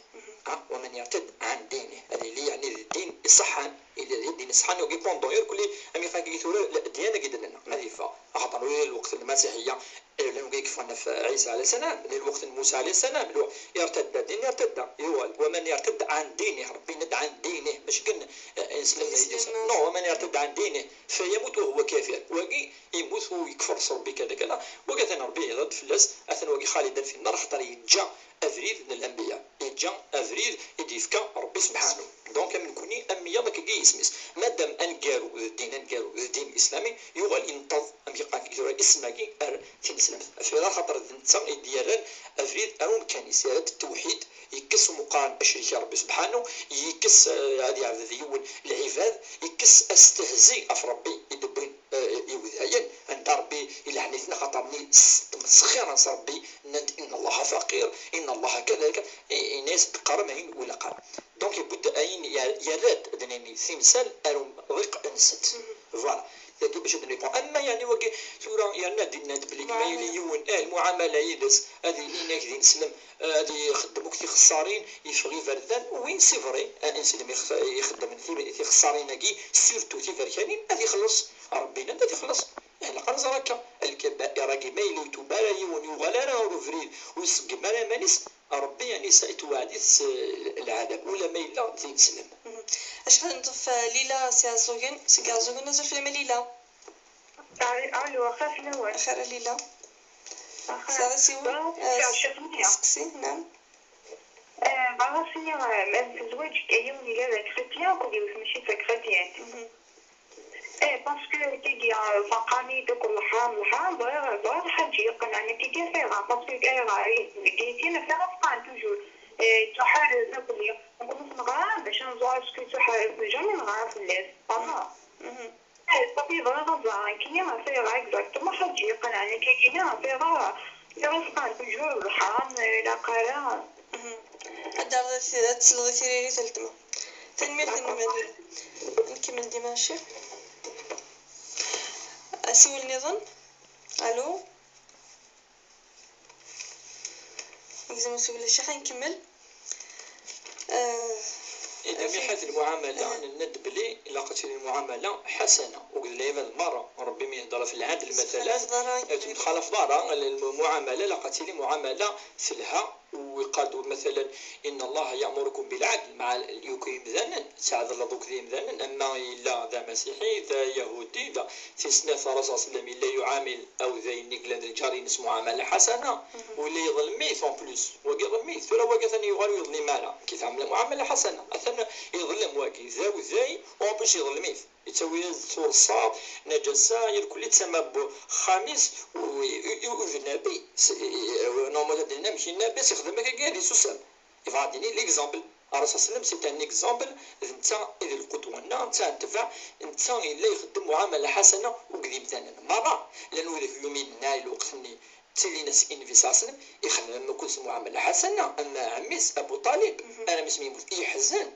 Ha? ومن يرتد عن دينه. Ad yili, yeɛni, d ddin iṣeḥḥan, yella d ddin iṣeḥḥan, wagi pendant, irkelli, am iqan-agi tura, la, ddyan-agi d-nenna, ad yeffeɣ. Axaṭer ula lweqt n lmasiḥiyya, eh, llan wagi yekfan ɣef Ɛisa alayhi ssalam, llan lweqt n Musa alayhi ssalam, lweqt irtadda, ddin irtadda, yuɣal. ومن يرتد عن دينه, Rebbi yenna-d عن دينه, mačči kan, eh, ineslam. Ineslam. Non, ومن يرتد عن دينه فيمت وهو كافر. Wagi yemmut u yekfer s Rebbi kada kada, wagi atan Rebbi ihder-d fell-as, atan wagi خالدا في النار, axaṭer yeǧǧa abrid n lanbiya, yeǧǧa abrid i d-yefka Rebbi subḥanu. Donc, am nekni, am wiyaḍ, akkagi yisem-is. Madam aneggaru d ddin, aneggaru d ddin islami, yuɣal yenṭeḍ, amek i qqaren tura, isem-agi ar tineslemt. Fiɣ axaṭer d netta i d-yerran abrid ar umkan-is, yerra-d ttewḥid, yekkes umeqqran acrik i Rebbi subḥanu, yekkes, eh, ad yeɛbed yiwen lɛibad, yekkes astehzi ɣef Rebbi i d-wwin, eh, iwdayen, anda Rebbi ilɛen-iten, axaṭer-nni s-, ttmesxiren s Rebbi, nnan-d: إن الله فقير، إن الله كذا، كذا. I-, yenna-yas: ḍeqqrem ayen ur ilaq ara. Donc, yewwi-d ayen yer-, yerra-d, ad nini, timsal ar umḍiq-nsent. Mhm. Voilà. Tagi bac ad nini. Ama, yeɛni, wagi tura yerna-d, yenna-d belli ma yili yiwen, eh, lmuɛamala yid-s, ad yili inak d ineslem, eh, ad ixeddem akk tixessarin, yeffeɣ iberdan. Oui, c'est vrai, eh, ineslem ix-, ixeddmen ti-, tixessarin-agi, surtout tiberkanin, ad ixelleṣ. Rebbi yenna-d ad ixelleṣ. Ilaq ad nẓer akka. Lkabair-agi, ma yella ur yetub ara yiwen, yuɣal ara ɣer ubrid, ur iṣeggem ara iman-is, Rebbi, yeɛni, sa-, itweɛɛed-it s, eh, lɛadab, ula ma yella d ineslem. Mhm. Acḥal neṭṭef, eh, Lila si Iɛeẓẓugen, seg Iɛeẓẓugen, azul fell-am a Lila. Allo, axir fell-awen. Axir a Lila. Axir. Tesɛiḍ asiwel? Bɣiɣ ad, eh, s-, ccix-nni. Asteqsi, naɛam. Eh, bɣiɣ ad s-iniɣ, eh, ma nezweǧ deg yiwen yella d akrutyan akked yiwet mačči d takrutyant. Mhm. Eh, parce que tigi, euh, faqan-iyi-d akk leḥram, leḥram, bɣiɣ, bɣiɣ lḥaǧ yeqqen, ɛni tigi affaire, parce que ayɣer, eh, tigi, affaire afqan, toujours. Eh, yettwaḥareb akk-nni. Donc, ur neɣra bac ad nẓer est-ce que yettwaḥareb, jamais neɣra fell-as. Vraiment. Mhm. Eh, papi, bɣiɣ ad ẓreɣ nekkini affaire, exactement, lḥaǧ yeqqen, ɛni tigi, affaire, affaire afqan, toujours, leḥram, eh, ilaq ara. Mhm. Ad d-terreḍ i ti-, ad tesleḍ i tiririt n letma. Tanemmirt a Nna Mari. Ad nkemmel dima, a ccix. Asiwel nniḍen. Allo. Gzem usiwel a ccix, ad nkemmel. Eh, Idan, mi ḥad lmuɛamala, eh, nenna-d belli ilaq ad tili lmuɛamala ḥasana. Akked lɛibad merra, Ṛebbi mi ihedder ɣef lɛedl, matalan, ur temxalafeḍ ara lmuɛamala, ilaq ad tili muɛamala telha. U iqal-d, matalan, إن الله يأمركم بالعدل مع ال-، يكون يمدانا، تعدل ذوك ذي يمدانا، أما إلا ذا مسيحي، ذا يهودي، ذا تيسنات الرسول صلى الله عليه وسلم إلا يعامل أو ذا ينقل الجار ينس معاملة حسنة، ولا يظلميث en plus، وقي ظلميث، ثورة وقي ثاني يغال يظلم أنا، كي تعمل معاملة حسنة، أثنى يظلم وقي، ذا وذاي، وأن plus يظلميث. Yettawi-yas turṣaḍ, najasa, irkelli d tama n uxxam-is, u, u, u, u d nabi, s-, i, i, normalement ad d-nini amek i nabi, s-, ixdem akka, ad isusam. Yebɣa ad d-yini l'exemple. Ṛṛasul صلى الله عليه وسلم, c'est un exemple, d netta i d lqudwa-nneɣ, netta netbeɛ, netta yella ixeddem muɛamala ḥasana akked yimdanen merra, llan wid i yuminen ar lweqt-nni, ttilin-as i Nnbi صلى الله عليه وسلم, ixdem am akked-s muɛamala ḥasana, am ɛemmi-s Abu Ṭalib, armi s mi yemmut, yeḥzen.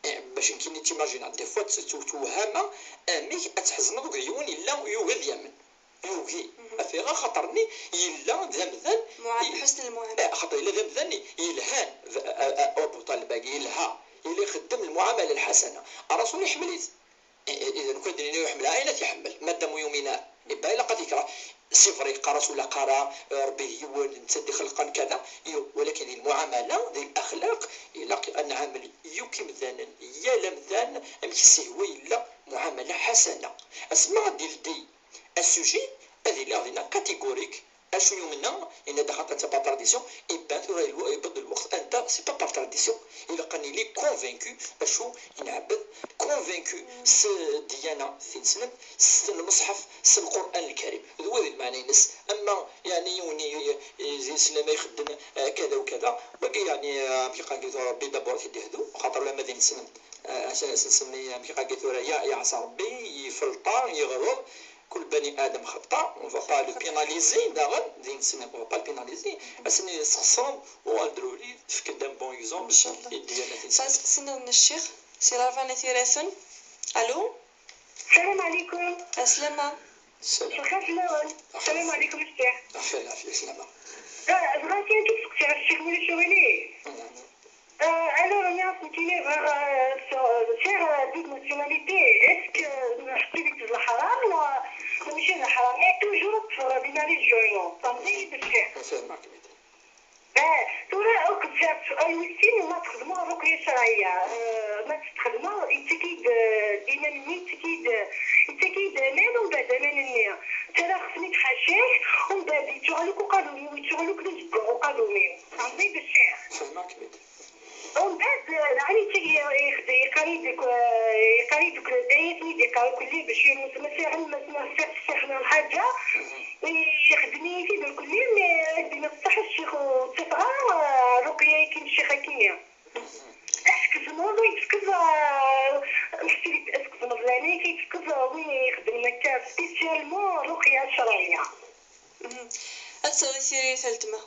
Eh, bac nekkini ttimajinaɣ, des fois, tt-, tt-, twehhameɣ amek ad tḥezneḍ akked yiwen yella yugi ad yamen. Yugi. Affaire axaṭer-nni yella d amdan. Muɛad i-, Ḥusn lmuɛad. Eh, axaṭer yella d amdan yelhan. D-, a, a, a, Abu Ṭalib-agi yelha. Yella ixeddem lmuɛamala lḥasana. Ṛṛasul iḥemmel-it. Eh, eh, idan, ukan d-nini ur iḥemmel ara, ayen ad t-iḥemmel. Madam ur yumin ara. Iba ilaq ad t-ikreh. C'est vrai, yeqqar-as ula qqara, eh, Ṛebbi d yiwen, netta d ixelqen, kada. Yo, walakin di lmuɛamala, di laxlaq, ilaq ad nɛamel yakk imdanen, yal amdan, amek s-ihwa yella, muɛamala ḥasana. Asma ad d-ildi asuji, ad iliɣ dinna catégorique, acu yumneɣ, yenna-d axaṭer netta par tradition, iban tura yelwa-, yewweḍ lweqt anda c'est pas par tradition, ilaq ad nili convaincu acu i nɛebbed, convaincu s ddyana tineslemt, s lmeṣḥef, s Lqur'an Lkarim. D wa d lmeɛna-ines. Ama, yeɛni, yiwen i, i, i, di slam ay ixeddem, eh, kada u kada, wagi, yeɛni, eh, amek iqal, Ṛebbi d'abord i t-id-ihdu, xaṭer ula ma d ineslemt, eh, as-, as-nsemmi, amek iqal, tura, ya, yeɛṣa Ṛebbi, yeflṭa, yeɣleḍ, كل بني آدم خطاء, on va pas le pénaliser, daɣen, d ineslemt, on va pas le pénaliser, ass-nni yesxeṣren, uɣal-d ur yuli, tefk-d un bon exemple, inchallah, i ddyana-ines. Asteqsi-nniḍen a ccix, si Lavani Tiraten. Allô? السلام عليكم. السلام. مساء الخير فلاون. السلام عليكم الشيخ. بخير العافية، سلامة. آه، بغيت كي تسقسي على الشيخ مولى شويلي. نعم. آه، أنا راني عرفت كيني غير، آه، سو-، شي غير دوبل ناسيوناليتي. إسك، آه، نحطي لك الحرام و-، ماشي الحرام، إي توجور تصور بين لي جوينو. فهمتي بالشيخ؟ نفهمك. آه، ثورة أو كتاب سؤال ويسين ما تخدمو الرقية الشرعية. آه، ما تخدمو يتكيد، آه، دينا مني يتكيد، آه، يتكيد أمان ومن بعد أمان النية. ترى خصني تحاشيه ومن بعد يتشغلوك وقالوا لي ويتشغلوك للجبر وقالوا لي. فهمتي بالشيخ؟ فهمك بيت. ومن بعد، آه، يعني تي-، يخد-، يقري ديك، آه، يقري ديك الآيات اللي يقرا كل باش يمس-، مسيح، مسيح، مسيح، مسيح الحاجة. يخدم يفيد الكل، mais دينا الصح الشيخ وتفغى، آه، رقية كيما الشيخة كيميا. اسك زمر يتكز، آه، نحسب اسك زمر لاني كيتكز، آه، وين يخدم هكا spécialement رقية شرعية. مهم. Ad tesɛuḍ tiririt a letma.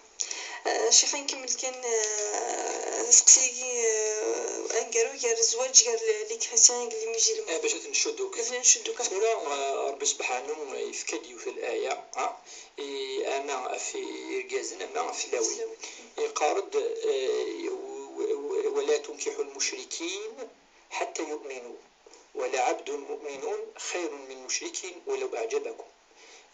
Eh, ccix, ad nkemmel kan, eh, aseqsi-agi, eh, aneggaru gar zzwaǧ gar le-, les chrétiens et les musulmans. Eh, bac ad ten-ncuddu kan. Bac ad ten-ncuddu kan. Tura, eh, Ṛebbi Sebḥanu yefka-d yiwet n laya, ha? I, ama ɣef irgazen, ama ɣef tlawin. Tlawin. Yeqqar-d, eh, w-, w-, ولا تنكحوا المشركين حتى يؤمنوا. ولعبد مؤمن خير من مشرك ولو أعجبكم.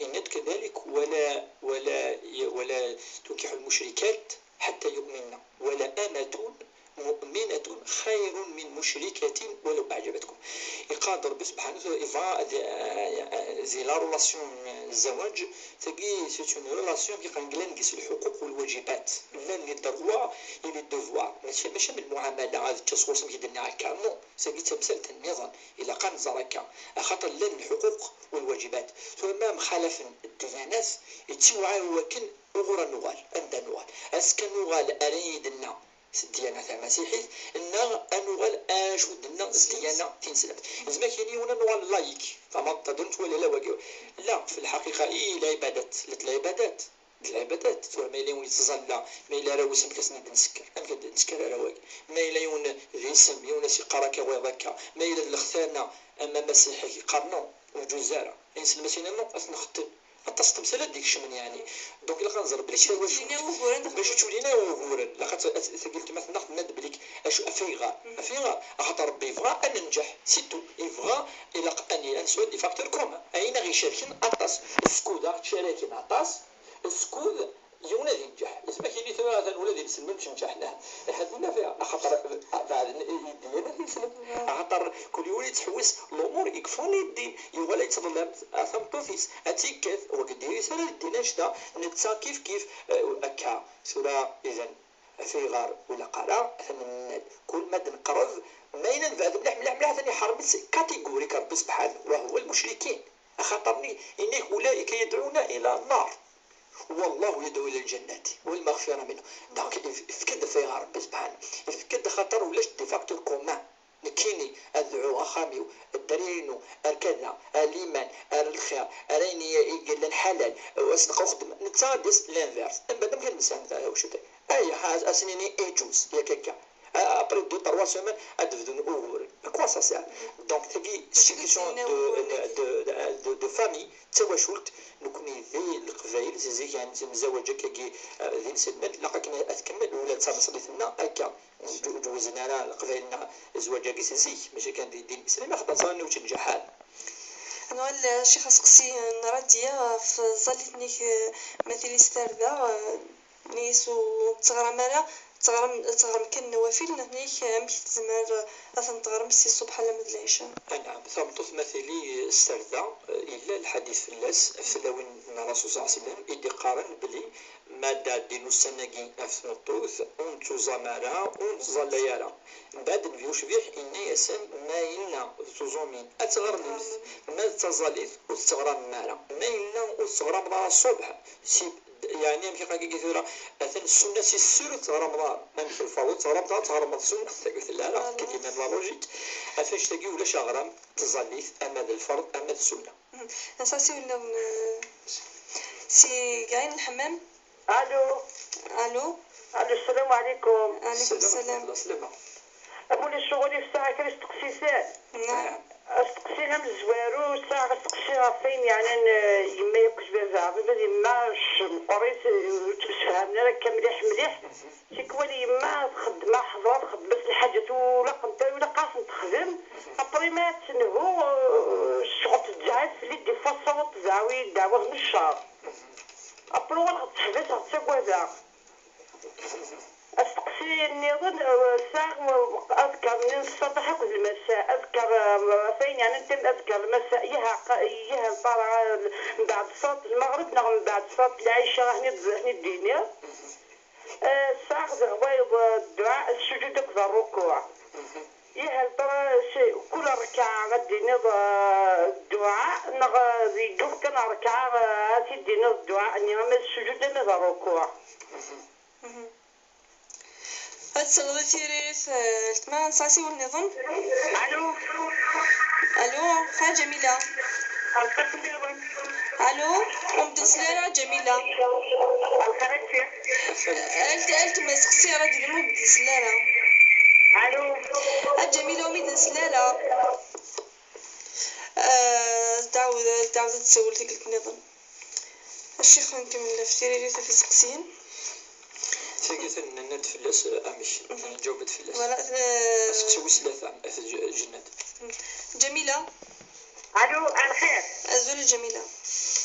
إن كذلك ولا، ولا، ولا تنكحوا المشركات حتى يؤمن، ولأمة مؤمنة خير من مشركة ولو أعجبتكم. Iqad Ṛebbi subḥanahu wa taɛala, yebɣa di, di la relation n zzwaǧ, tagi c'est une relation qui qangilan gis lḥuquq u lwaǧibat. Llan les droits et les devoirs. Mačči, mačči am lmuɛamala, ad ččeɣ sɣur-s amek i d-nniɣ akka. Non, tagi d tamsalt nniḍen. Ilaq ad nẓer akka. Axaṭer llan lḥuquq u lwaǧibat. Tura ma mxalafen ddyanat, ittiwɛa i wakken uɣur ad nuɣal, anda nuɣal. Azekka nuɣal ar ayen i d-nna s ddiyana tamasiḥit, neɣ ad nuɣal acu d-nna s ddiyana tineslemt. Yezmer kini yiwen ad nuɣal laïc, fehmeḍ, ad nettwali ala wagi. La, fi lḥaqiqa, i lɛibadat, la d lɛibadat, d lɛibadat. Tura ma yella yiwen yettẓalla, ma yella arraw-is amek ad ten-id-nsekker, amek ad d-nsekker arraw-agi? Ma yella yiwen d isem, yiwen as-yeqqar akka, wayeḍ akka, ma yella d lextana, ama amasiḥi yeqqar non, ur yeǧuz ara. Ayen selmasin-nni ad ten-nxeddem. Aṭas n temsal ad d-ikecmen, yeɛni. Donc, ilaq ad nẓer belli kra n wacu, bac ur ttulin ara wuguren. Ilaq ad t-, ad t-, tagi weltma-tneɣ tenna-d belli acu, af ayɣer? Af ayɣer? Axaṭer Ṛebbi yebɣa ad nenǧeḥ, c'est tout. Yebɣa, ilaq ad n-, ad nesɛu des facteurs communs. Ayen aɣ-icerken aṭas. Skud aɣ-ttcaraken aṭas, skud yiwen ad yenǧeḥ. Isem-ak ini tura atan ula d inselmen ur ttnǧaḥen ara. Iḥad ur nafiɣ, axaṭer, ah, beɛden i, i ddiyana tineslemt. Axaṭer kul yiwen yettḥewwis lumuṛ ikefren i ddin. Yuɣal ad yettḍellal, ah, tameṭṭut-is, ad tt-ikkat, wagi d diri-s ara d ddin annect-a, netta kif kif, eh, akka. Tura, idan, af ayɣer ur ilaq ara, atan nenna-d, kul ma d-neqreb, ma yella nebɛed mliḥ, mliḥ, mliḥ, atan iḥerrem-itt catégorique Ṛebbi subḥanahu, wa huwa lmucrikin. Axaṭer ni-, inna-k: أولئك يدعون إلى النار والله يدعو إلى الجنة والمغفرة منه. Donc, if-, efk-d af ayɣer Ṛebbi subḥanahu. Efk-d axaṭer ulac des facteurs communs. Nekkini ad dɛuɣ axxam-iw, dderya-inu, ar kada, ar liman, ar lxir, ar ayen i, i yellan ḥalal, ad s-nefk uxeddem, netta ad d-yas l'inverse. Mbeɛd amek ad nesɛu tawacult? Ay, ha-, ad s-nini iǧuz, yak akka. Ah, après deux, trois semaines, ad d-bdun uguren. À quoi ça sert? Donc, tagi, c'est une question de, de, de, de, de famille, d tawacult, nekkni di Leqbayel, si zik, yeɛni, nemzawaǧ akkagi, eh, d inselmen, ilaq akken ad tkemmel, ula d tameslit-nneɣ akka. Ur ǧ-, ur ǧewwzen ara Leqbayel-nneɣ zzwaǧ-agi si zik, mačči kan di ddin n Islam, axaṭer ẓran ur ttnǧaḥ ara. Ad nuɣal, eh, Ccix, aseqsi n Radia ɣef tẓallit-nni-k, eh, ma tili s tarda, eh, nni-s ur teɣram ara, teɣrem, teɣrem kan nnawafil, nni-k amek tezmer, eh, ad ten-teɣrem si ṣṣbeḥ alamma d lɛica? Anɛam, tameṭṭut ma tili s tarda, eh, yella lḥadit fell-as, ɣef tlawin n Rasul صلى الله عليه وسلم, i d-iqqaren belli ma d-ɛeddin ussan-agi ɣef tmeṭṭut, ur nettuẓam ara, ur nettẓallay ara. Mbeɛd Nnbi ucbiḥ inna-yasen: ma yella ur tettuẓumin ad tɣermemt, ma d taẓallit ur tetteɣramem ara. Ma yella ur tetteɣrameḍ ara ṣṣubḥ, si, yeɛni amek i qqaren tura, atan ssunna si ssur ur tetteɣrameḍ ara. Amek lferḍ ur tetteɣrameḍ ara, tɣermeḍ ssunna, tagi ur telli ara, tagi même la logique. Ɣef annect-agi ulac aɣram, tẓallit, ama d lferḍ, ama d ssunna. Aseqsi nniḍen, eh, si Gaɛin Lḥemmam. Alo. Alo. Alo, السلام عليكم. Ɛleykum ssalam. Amulli, ccɣel-ik sɛiɣ kra isteqsisan. Naɛam. Asteqsi amezwaru, sɛiɣ asteqsi ɣef wayen yeɛnan, eh, yemma akked baba. Baba d yemma, c-, meqqrit, eh, ur ttemsefhamen ara akka mliḥ mliḥ. Tikwal yemma txeddem, ḥeḍra txeddem-as lḥaǧat ur laqent ara, ur ilaq ara tent-texdem. Après ma tenhu, eh, ccɣel tedɛa fell-i, des fois tessaweḍ tedɛa-yi ddeɛwat n ccer. Après walaɣ teḥbes, ɣ ttagadeɣ. Asteqsi nniḍen, eh, sɛiɣ, eh, aḍekkeṛ-nni n ṣṣabeḥ akked lmasa, aḍekkeṛ, eh, atan yeɛni n tam-, aḍekkeṛ lmasa, yah, qa-, yah lṭara, eh, mbeɛd ṣṣalat lmeɣreb neɣ mbeɛd ṣṣalat lɛica, akken i d-, akken i d-tiniḍ. Eh, sɛiɣ daɣ wayeḍ, eh, dduɛa, ssujud akked rrukuɛ. Yah lṭara, s-, kul rrekɛa ad d-tiniḍ, eh, dduɛa, neɣ, eh, di dduf kan rrekɛa, eh, ad t-id-tiniḍ dduɛa-nni, ama d ssujud ama d rrukuɛ. Ad tesleḍ i tiririt, eh, letma, nesɛa asiwel nniḍen. Alo. Alo, ha Ǧamila. Alo, ur m-d-nsel ara, Ǧamila. Al-, al-, al-, ma sexsi ara d-, ur m-d-nsel ara. Alo. A Ǧamila, ur m-id-nsel ara. Eh, tɛawed, tɛawed ad tsawel tikkelt nniḍen. Ccix, nkemmel ɣef tiririt ɣef iseqsiyen. Tagi atan nenna-d fell-as, eh, amek, mhm, nǧaweb-d fell-as. Voilà, eh, aseqsi wis tlata, at J-, Jennad. Ǧamila. Alo, lxir. Azul a Ǧamila.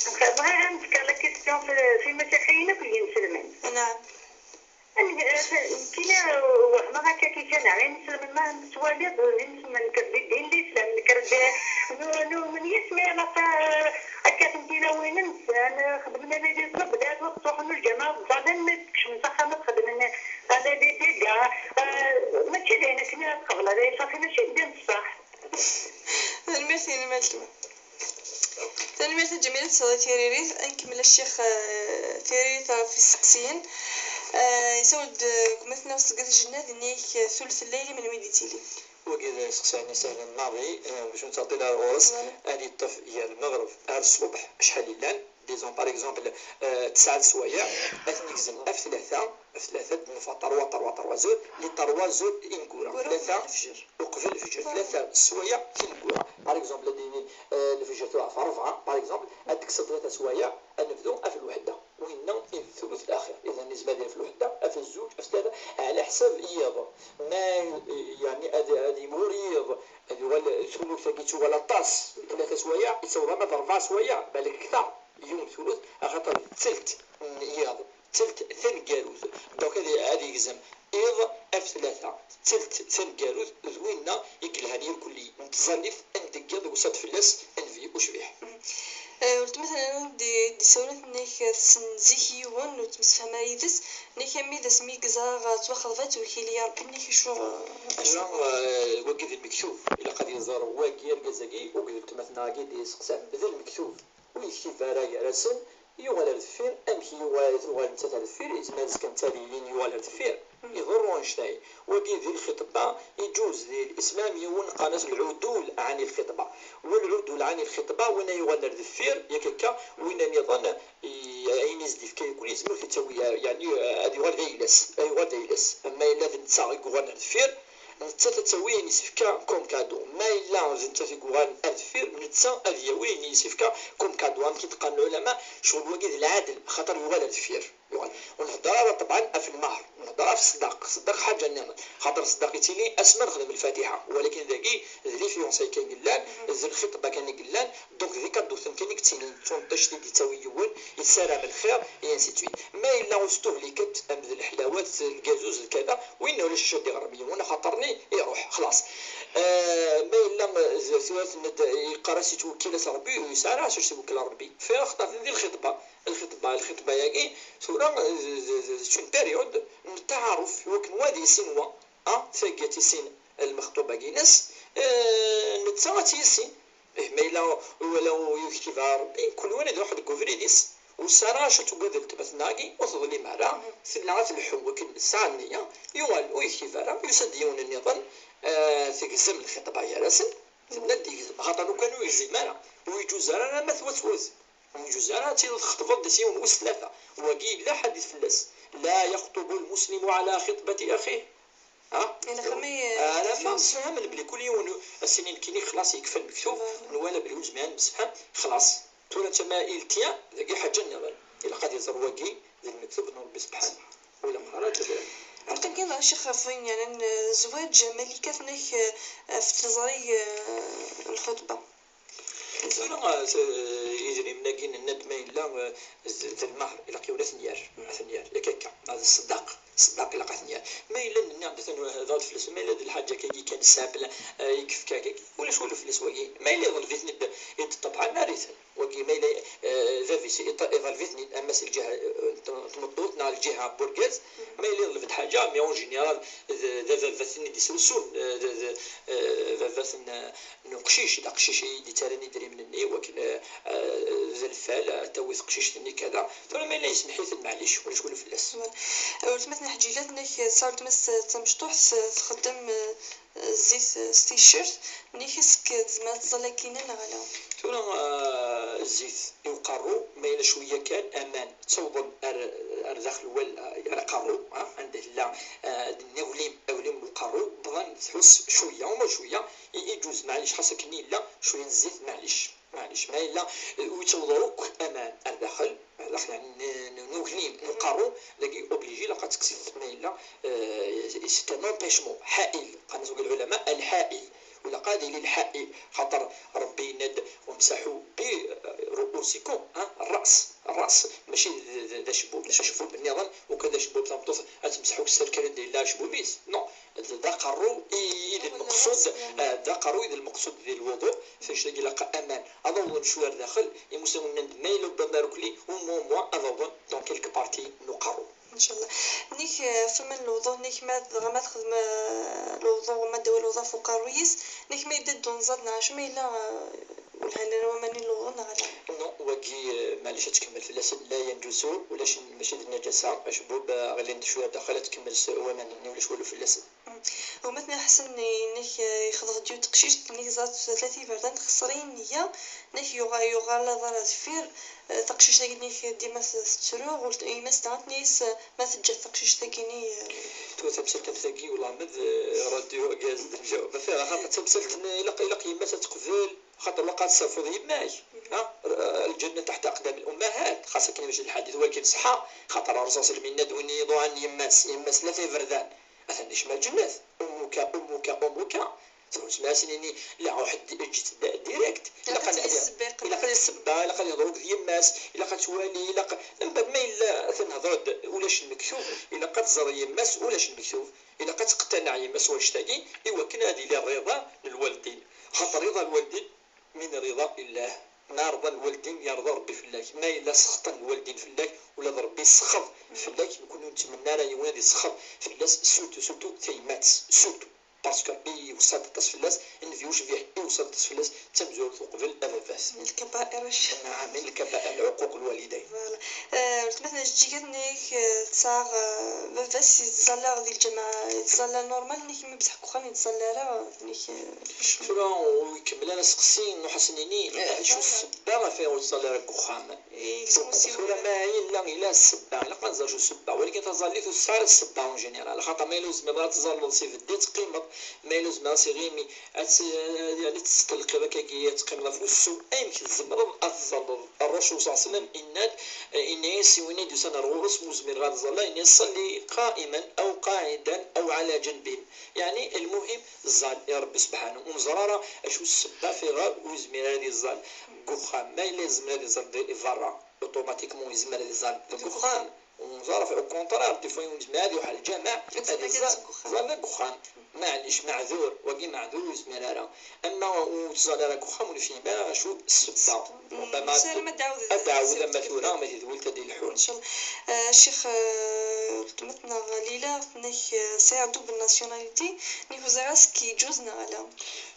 Lxir, bɣiɣ ad m-d-fkeɣ la question fi, fi lmasiḥiyin akked yinselmen. Naɛam. Amek, eh, kina, eh, wehmeɣ akka. Kan, ayen nesselmen ma nettwaliḍ, d inselmen nekk di ddin n Lislam, nekk d nu-, numen yes mi ilaq akka n tilawin-nsen, xedmen les tablat, ttruḥun lǧameɛ, ẓẓalen, mi d-kecmen s axxam ad xedmen les dégâts. Mačči d ayen akken ara tqebleḍ, ay ṣafi, mačči d ddin ṣṣeḥ. Tanemmirt-inem a weltma. Tanemmirt a Ǧamila, tesɛiḍ tiririt. Ad nkemmel a ccix, eh, tiririt ɣef isteqsiyen. Eh, yessawel-d, eh, gma-tneɣ seg At Jennad, yenna-yak, eh, tul n llayl melmi d-yettili. Wagi d isteqsiyen isehlen maḍi, eh, bac ur nettɛeṭṭil ara ɣur-s. Voilà. Ad yeṭṭef gar lmeɣreb ar ṣṣubeḥ acḥal yellan. Disons, par exemple, eh, tesɛa d sswayeɛ, ad ten-yegzem af tlata, af tlata d nnfa, ṭerwa, ṭerwa, ṭerwa, zul, li ṭerwa, zul, ineggura. Tlata uqbel lefjer. Uqbel lefjer, tlata sswayeɛ tineggura. Par exemple, ad d-nini, eh, lefjer tura ɣef ṛebɛa, par exemple, ad d-tekkseḍ tlata sswayeɛ, ad nebdu af lweḥda. Winna i d thuluth laxir. Idan, yezmer ad yili af lweḥda, af zzuǧ, af tlata, ɛla ḥsab yiḍ. Ma, eh, yeɛni, ad, ad yimɣur yiḍ, ad yuɣal thuluth-agi tuɣal aṭas, tlata sswayeɛ, yettaweḍ ama d ṛebɛa sswayeɛ, balak kter, yiwen thuluth, axaṭer d ttelt n yiḍ. Ttelt taneggarut. Donc, ad, ad yegzem iḍ af tlata. Ttelt taneggarut d winna i yelhan irkelli n tẓallit, anda deg yiḍ yusa-d fell-as nnbi ucbiḥ. Eh, weltma tella d-, d-isawlen, tenna-k tessen zik yiwen ur ttemsefham ara yid-s, tenna-k armi d asmi i yeẓra ttwaxeḍbeɣ, ittwekil-iyi Rebbi, tenna-k acu, acu? Tura, eh, wagi d lmektub, ilaq ad iẓer wagi argaz-agi, akked weltma-tneɣ-agi d-iseqsan, d lmektub. Ur yektib ara gar-asen, yuɣal ar deffir. Amek i yuɣal, tuɣal nettat ar deffir, yezmer azekka netta ad yili yuɣal ar deffir. Iḍerru annect-a. Wagi di lxeṭba, iǧuz di lislam yiwen qqaren-as lɛudul ɛani lxeṭba. Walɛudul ɛani lxeṭba, win ay yuɣalen ar deffir, yak akka, win nniḍen, i-, ayen i s-d-ifka yakk yezmer ad t-ittawi, yeɛni, ad yuɣal d ayla-s, ad yuɣal d ayla-s. Ama yella d netta i yuɣalen ar deffir, nettat ad tawi ayen i s-ifka comme cadeau. Ma yella d nettat i yuɣalen ar deffir, netta ad yawi ayen i s-ifka comme cadeau. Amek i d-qqaren lɛulama, ccɣel wagi d lɛadel, xaṭer yuɣal ar deffir. Yuɣal. Ur nhedder ara ṭebɛen ɣef lmehr, nhedder ɣef ṣṣdaq. Ṣṣdaq ḥaǧa nniḍen, xaṭer ṣṣdaq yettili asma nexdem lfatiḥa, walakin dagi d les fiançailles kan yellan, d lxeṭba kan i yellan, donc d ikadduten kan i yettinin, d tunṭict i d-yettawi yiwen, yessaram lxir, et ainsi de suite. Ma yella ur stuhliket, am d leḥlawat, lgazuz, d kada, winna ulac acu ad d-iɣrem yiwen, axaṭer-nni iruḥ, xlaṣ. Eh, ma yella, eh, tura tenna-d, yeqqar-as yettwekkil-as Rebbi, ur yesɛi ara acu ad s-iwekkel Rebbi. Fi axaṭer di lxeṭba, lxeṭba, lxeṭba-yagi, tura, eh, d, d, d, d une période n ttaɛaruf, iwakken wa ad yissin wa, ah, tagi ad tissin lmexṭub-agi-ines, eh, netta ad tt-yissin. Ih, ma yella wala ur yektib ara Rebbi, kul win ad iruḥ deg ubrid-is. Ur tesɛi ara acu tugad weltma-tneɣ-agi, ur teḍlim ara, tella ad tleḥḥu wakken tesɛa nniya, yuɣal ur yektib ara, yusa-d yiwen nniḍen, eh, tegzem lxiṭba gar-asen, tenna-d yegzem, xaṭer lukan ur yegzim ara, ur yeǧuz ara alamma twet wudem, ur yeǧuz ara ad tiliḍ txeṭbeḍ-d s yiwen wis tlata, wagi yella ḥadit fell-as, لا يخطب المسلم على خطبة أخيه. Ha? Ilaq ma, eh, alamma msefhamen belli kul yiwen as-inin nekkini xlaṣ yekfa lmektub, nwala belli ur nezmir ad nemsefham, xlaṣ. Tura netta ma il tient, dagi ḥaǧa nniḍen. Ilaq ad iẓer wagi d lmektub n Rebbi Sebḥanu. Ur ilaq ara ad tebɛed. Ɛerqen kan ɣer ccix ɣef wayen yeɛnan, eh, zzwaǧ, Malika tenna-k, eh, ɣef tliẓri, eh, n lxutba. Tura, eh, idrimen-agi nenna-d ma yella, eh, d, d lmehr, ilaq yiwen ad ten-yerr, ad ten-yerr, yak akka, neɣ d ṣṣdaq, ṣṣdaq ilaq ad ten-yerr. Ma yella nenna-d atan hḍer-d fell-as, ma yella d lḥaǧa akkagi kan simple, eh, i yefka akkagi, ulac walu fell-as wagi. Ma yella iḍleb-iten-id, i d-ṭebɛen, err-iten. Wagi ma yella, eh, bab-is iḍ-, iḍleb-iten-id, ama s lǧiha, eh, n t-, n tmeṭṭut neɣ lǧiha n urgaz, ma yella iḍleb-d ḥaǧa, mais en général, d, d ababat-nni i d-isrusun, eh, d, d, eh, baba-ten, eh, n uqcic, d aqcic i d-ittarran idrimen-nni, wakken, eh, eh, d lfal, eh, tawi teqcict-nni kada. Tura ma yella yesmeḥ-iten, maɛlic, ulac walu fell-as. Weltma-tneɣ Ḥǧilat, tenna-k tesɛa weltma-s d tamecṭuḥt, txeddem, eh, zzit, eh, s ticcert, nni-k est-ce que tezmer ad teẓẓal akkina neɣ ala? Tura, eh, zzit i uqerru, ma yella cwiya kan, aman ttawḍen ar, ar daxel wal, ar aqerru, ha, anda tella, eh, d-nni aglim, aglim n uqerru, bɣan tḥus cwiya, uma cwiya, i, iǧuz, maɛlic, xas akken yella cwiya n zzit, maɛlic, maɛlic. Ma yella, eh, ur yettaweḍ ara akk aman ar daxel, ar daxel, yeɛni, n, n, n uglim, n uqerru, dagi obligé, ilaq ad tekkseḍ, ma yella, eh, c'est un empêchement, ḥail, qqaren-as deg lɛulama, lḥail, ilaq ad yili lḥail, xaṭer Rebbi yenna-d, وامسحوا برؤوسكم, ha, الرأس, الرأس, mačči d, d, d acebbub, d acebbub nniḍen, ukan d acebbub tameṭṭut, ad temseḥ akk s terkal anda yella acebbub-is, non. D aqerru i d lmeqsud, eh, d aqerru i d lmeqsud di lwuḍu, f annect-agi ilaq aman ad awḍen cwiya ar daxel, imusawen-nni d ma yella ubamarukli, au moins, au moins, ad awḍen dans quelque partie n uqerru. Ncallah. Nek, eh, f aman n lwuḍu, nek ma dɣa ma texdem, eh, lwuḍu, ma ddaw lwuḍu ɣef uqerruy-is, nek ma yedda-d unẓad neɣ acu ma yella, eh, ur lhan ara waman-nni n lwuḍu neɣ ala? Non, wagi, eh, maɛlic ad tkemmel fell-asen, la yenǧusu, ulac, mačči d nnaǧasa, acebbub, eh, ɣlin-d cwiya daxel, ad tkemmel s waman-nni, ulac walu fell-asen. Mm. Gma-tneɣ Ḥsen, inek, eh, yexḍeb-d yiwet teqcict, inek ẓrat tlata iberdan, texṣer-iyi nniya, inek yuɣal, yuɣal aḍar ar deffir, eh, taqcict-agi inek dima tettru, ɣur yemma-s daɣen tenna-yas, eh, ma teǧǧa taqcict-agi-nni, eh. Tura tamsalt am tagi, wellah ma d, eh, radio-agi ad d-nǧaweb. Ɣef, axaṭer tamsalt-nni ilaq, ilaq yemma-s ad teqbel, axaṭer waqila ad tesserfuḍ yemma-k, ha? Lǧenna taḥta aqdam l-ummahat, xas akken mačči d lḥadit, walakin ṣṣeḥḥa, xaṭer Ṛṛusul ṣalla Llahu ɛalayhi wa sallam yenna-d win yuḍuɛen yemma-s, yemma-s tlata iberdan, atan yecma lǧennet. Ummuka, ummuka, ummuka. Tura ur zmireɣ ad s-nini la, ruḥ d-, eǧǧ-tt d-, direct. Ilaq ad, ilaq ad, ilaq ad ssebba, ilaq ad yeḍru akked yemma-s, ilaq ad twali, ilaq, mbeɛd ma yella tenhedreḍ-d ulac lmektub, ilaq ad tẓer yemma-s ulac lmektub, ilaq ad teqtaneɛ yemma-s wannect-agi, i wakken ad yili rriḍa n lwaldin. Xaṭer rriḍa n lwaldin, min rida illah, ma rḍan lwaldin yerḍa Rebbi fell-ak, ma yella sexṭen lwaldin fell-ak, ula d Rebbi yessexḍ fell-ak, nekkni ur nettmenni ara yiwen ad yessexḍ fell-as, surtout, surtout tayemmat, surtout. Parce que Rebbi iweṣṣa-d aṭas fell-as, Nnbi ucbiḥ iweṣṣa-d aṭas fell-as, d tamezwarut uqbel ababat. Min lkabair. Naɛam, min lkabair, ɛuquq lwalidayn. Voilà. Eh, weltma-tneɣ Jeǧǧiga tenna-ak, eh, tesɛa, eh, baba-s yettẓalla di lǧameɛ, yettẓalla normal, nekk ma bdeḥ deg uxxam yettẓalla ara, nekk, eh, tura ur ikemmel ara aseqsi, nruḥ ad s-nini, eh, acu ssebba ɣef ayɣer ur tettẓalla ara deg uxxam? Tura ma yella ila ssebba, ilaq ad nẓer acu ssebba, walakin taẓallit ur tesɛi ara ssebba en général, axaṭer ma yella ur tezmireḍ ara ad tẓalleḍ s ibeddi, ad teqqimeḍ, ma yella ur tezmireḍ s iɣimi, ad tt-, yani, ad tettelqiḍ akkagi, ad teqqimeḍ ɣef wussu. Amek tzemreḍ ad tẓalleḍ? Ṛṛasul ṣalla Llahu ɛalayhi wa sallam yenna-d, eh, yenna-yas i win i d-yusan ar ɣur-s, ma ur zmireɣ ad ẓalleɣ, yenna-yas: صل قائما أو قاعدا أو على جنب. Yeɛni, lmuhim, ẓẓal i Ṛebbi sebḥanu. Ur neẓri ara acu ssebba ɣef ayɣer ur yezmir ara ad iẓẓal deg uxxam. Ma yella yezmer ad iẓẓal di berra, automatiquement yezmer ad iẓẓal deg uxxam. Ur neẓri ara, au contraire, des fois, yezmer ad iruḥ ɣer lǧameɛ, ad iẓẓal, iẓẓal deg uxxam. Maɛlic, meɛdur, wagi meɛdur ur yezmir ara. Ama ur teẓẓal ara deg uxxam, ur nefhim ara acu ssebba. Ṛubbama ad d-ɛawed ama tura, ama tedwilt ad ilḥu. Ncallah. Eh, ccix, eh, weltma-tneɣ Lila, tenna-k, eh, sɛiɣ double nationalité, nekk ur ẓriɣ ara est-ce que yeǧǧuz neɣ ala.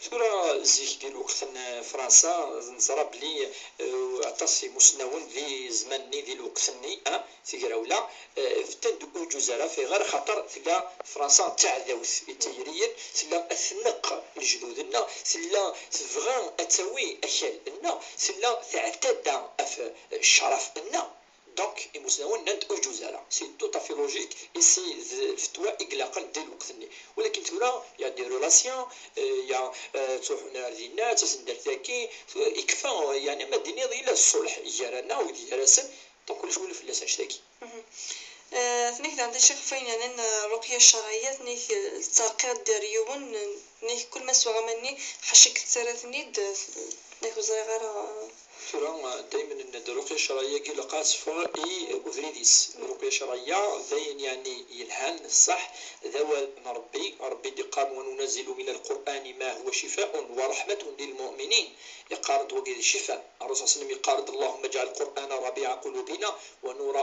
Tura, zik di lweqt n Fransa, neẓra belli, eh, aṭas imusnawen di zzman-nni, di lweqt-nni, ah, tegrawla, eh, beddlen-d ur yeǧǧuz ara ɣef ayɣer, xaṭer tella Fransa d taɛdawt i tayri-nneɣ, tella ad tneqq lejdud-nneɣ, tella tebɣa ad tawi akal-nneɣ, tella tɛedda ɣef ccraf-nneɣ. Donc, imusnawen nnan-d ur yeǧǧuz ara. C'est tout à fait logique et c'est d lfetwa i ilaqen di lweqt-nni. Walakin tura, il y a des relations, euh, il y a, euh, ttruḥun ar dinna, ttasen-d ar tagi, ikfa, yeɛni, ma d-tiniḍ, yella ṣṣulḥ gar-aneɣ, wid gar-asen, donc ulac walu fell-as annect-agi. Mhm. Eh, tenna-k daɣen d acu ɣef wayen yeɛnan, eh, ṛṛuqya ccerɛiyya, tenna-k, eh, ttreqqiɣ-d ar yiwen, eh, tenna-k kul ma swiɣ aman-nni, ḥaca-k tettarra-ten-id, eh, tenna-k ur ẓriɣ ara, eh. Tura, eh, daymen nenna-d ṛṛuqya ccerɛiyya-agi ilaq ad teffeɣ i ubrid-is. Mhm. Ṛṛuqya ccerɛiyya d ayen yeɛni yelhan, ṣṣeḥ, d awal n Ṛebbi. Ṛebbi d-iqqaren: وننزل من القرآن ما هو شفاء ورحمة للمؤمنين. Iqqaren-d wagi d ccifa. Ṛṛusul ṣalla Llahu ɛalayhi wa sallam iqqar-d: اللهم اجعل القرآن ربيع قلوبنا ونور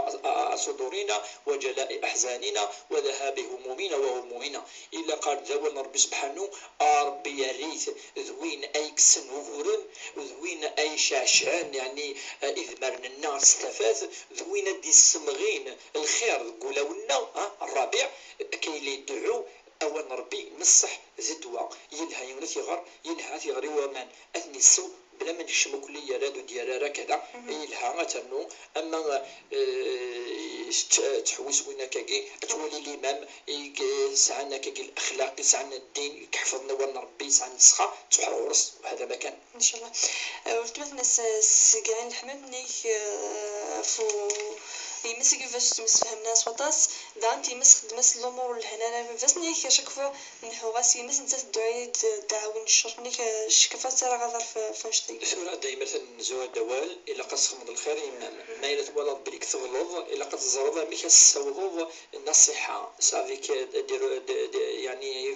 صدورنا وجلاء أحزاننا وذهاب همومنا وغمومنا. Illa qqar-d d awal n Ṛebbi sebḥanu, a Ṛebbi err-it d win ay yekksen uguren, d win ay iceɛcɛen, yeɛni, idmaren-nneɣ s tafat, d win ad d-yessemɣin lxir deg wulawen-nneɣ, ha, Ṛṛabiɛ, akka yella yedɛu, awal n Ṛebbi n ṣṣeḥ d ddwa. Yelha yiwen ad t-iɣer, yelha ad t-iɣer i waman, ad ten-isew, bla ma nekcem akk, yerra-d ur d-yerra ara, kada. Mhm. Yelha ad ternu, ama, eh, tt-, ttḥewwis win akkagi, ad twali limam i yesɛan akkagi lexlaq, yesɛan ddin, iḥefḍen awal n Ṛebbi, yesɛan ṣṣeḥḥa, ttuḥer ɣur-s, u hada ma kan. Ncallah. Eh, weltma-tneɣ s-, seg Ɛin Leḥmam, nnig, eh, ɣef u-, yemma-s akked baba-s ur ttemsefhamen ara s waṭas, daɣen yemma-s txeddem-as lumuṛ ur lhan ara i baba-s, nnig à chaque fois nḥuɣ-as i yemma-s, nettat tedɛu-yi-d ddeɛwa n cceṛ, nnig, eh, ccekfa ttarraɣ aḍar f-, f annect-agi. Tura dayma atan nzuɣ-d awal, ilaq ad txedmeḍ lxir i yemma-m. Ma yella twalaḍ belli tɣelḍeḍ, ilaq ad teẓreḍ amek ad tessawḍeḍ nnaṣiḥa. Ça veut dire, de, de, de, yeɛni,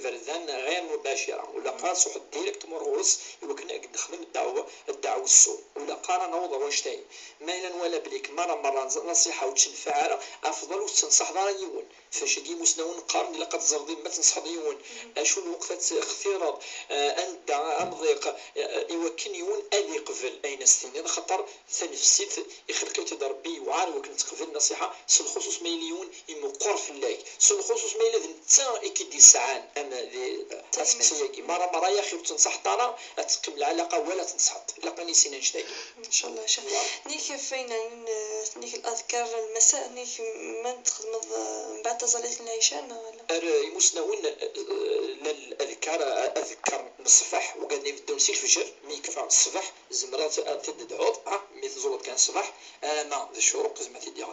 lɛacira. Ula qqar truḥeḍ direct mur ɣur-s i wakken ad k-d-xdem ddeɛwa, ddeɛwa ssu. Ula qqar ad naweḍ ɣer wanect-agi. Ma yella nwala belli merra, merra nẓ-, nṣiḥa ur d-tenfiɛ ara, afḍal ur tettenṣaḥeḍ ara yiwen. Fac-agi imusnawen qqaren ilaq ad teẓreḍ ma tneṣḥeḍ yiwen, acu lweqt ad textireḍ, eh, anda amḍiq, eh, i wakken yiwen ad iqbel ayen as-tiniḍ, axaṭer tanefsit ixleq-itt-id Ṛebbi yewɛer i wakken teqbel nṣiḥa, s lxuṣuṣ ma yella yiwen imeqqer fell-ak, s lxuṣuṣ ma yella d netta i k-id-yesɛan, ama d aseqsi-agi. Merra, merra, ya axi ur tettenṣaḥeḍ ara, ad teqqim lɛalaqa wala tenṣeḥeḍ. Ilaq ad nissin annect-agi. Ncallah, ncallah. Voilà. Nek ɣef wayen ɛnan, eh, nek الأذكار المساء, nek ma txedmeḍ, eh, mbeɛd taẓallit n lɛica, neɣ ala? Ar, eh, imusnawen, eh, llan الأذكار, eh, adekkar n ṣṣbeḥ, wigad ibeddun si lefjer, mi yekfa ṣṣbeḥ, tzemreḍ ad t-, ad t-id-tedɛuḍ, ha, mi tẓulleḍ kan ṣṣbeḥ, ama d ccuruq, tzemreḍ ad t-id-yaɣ.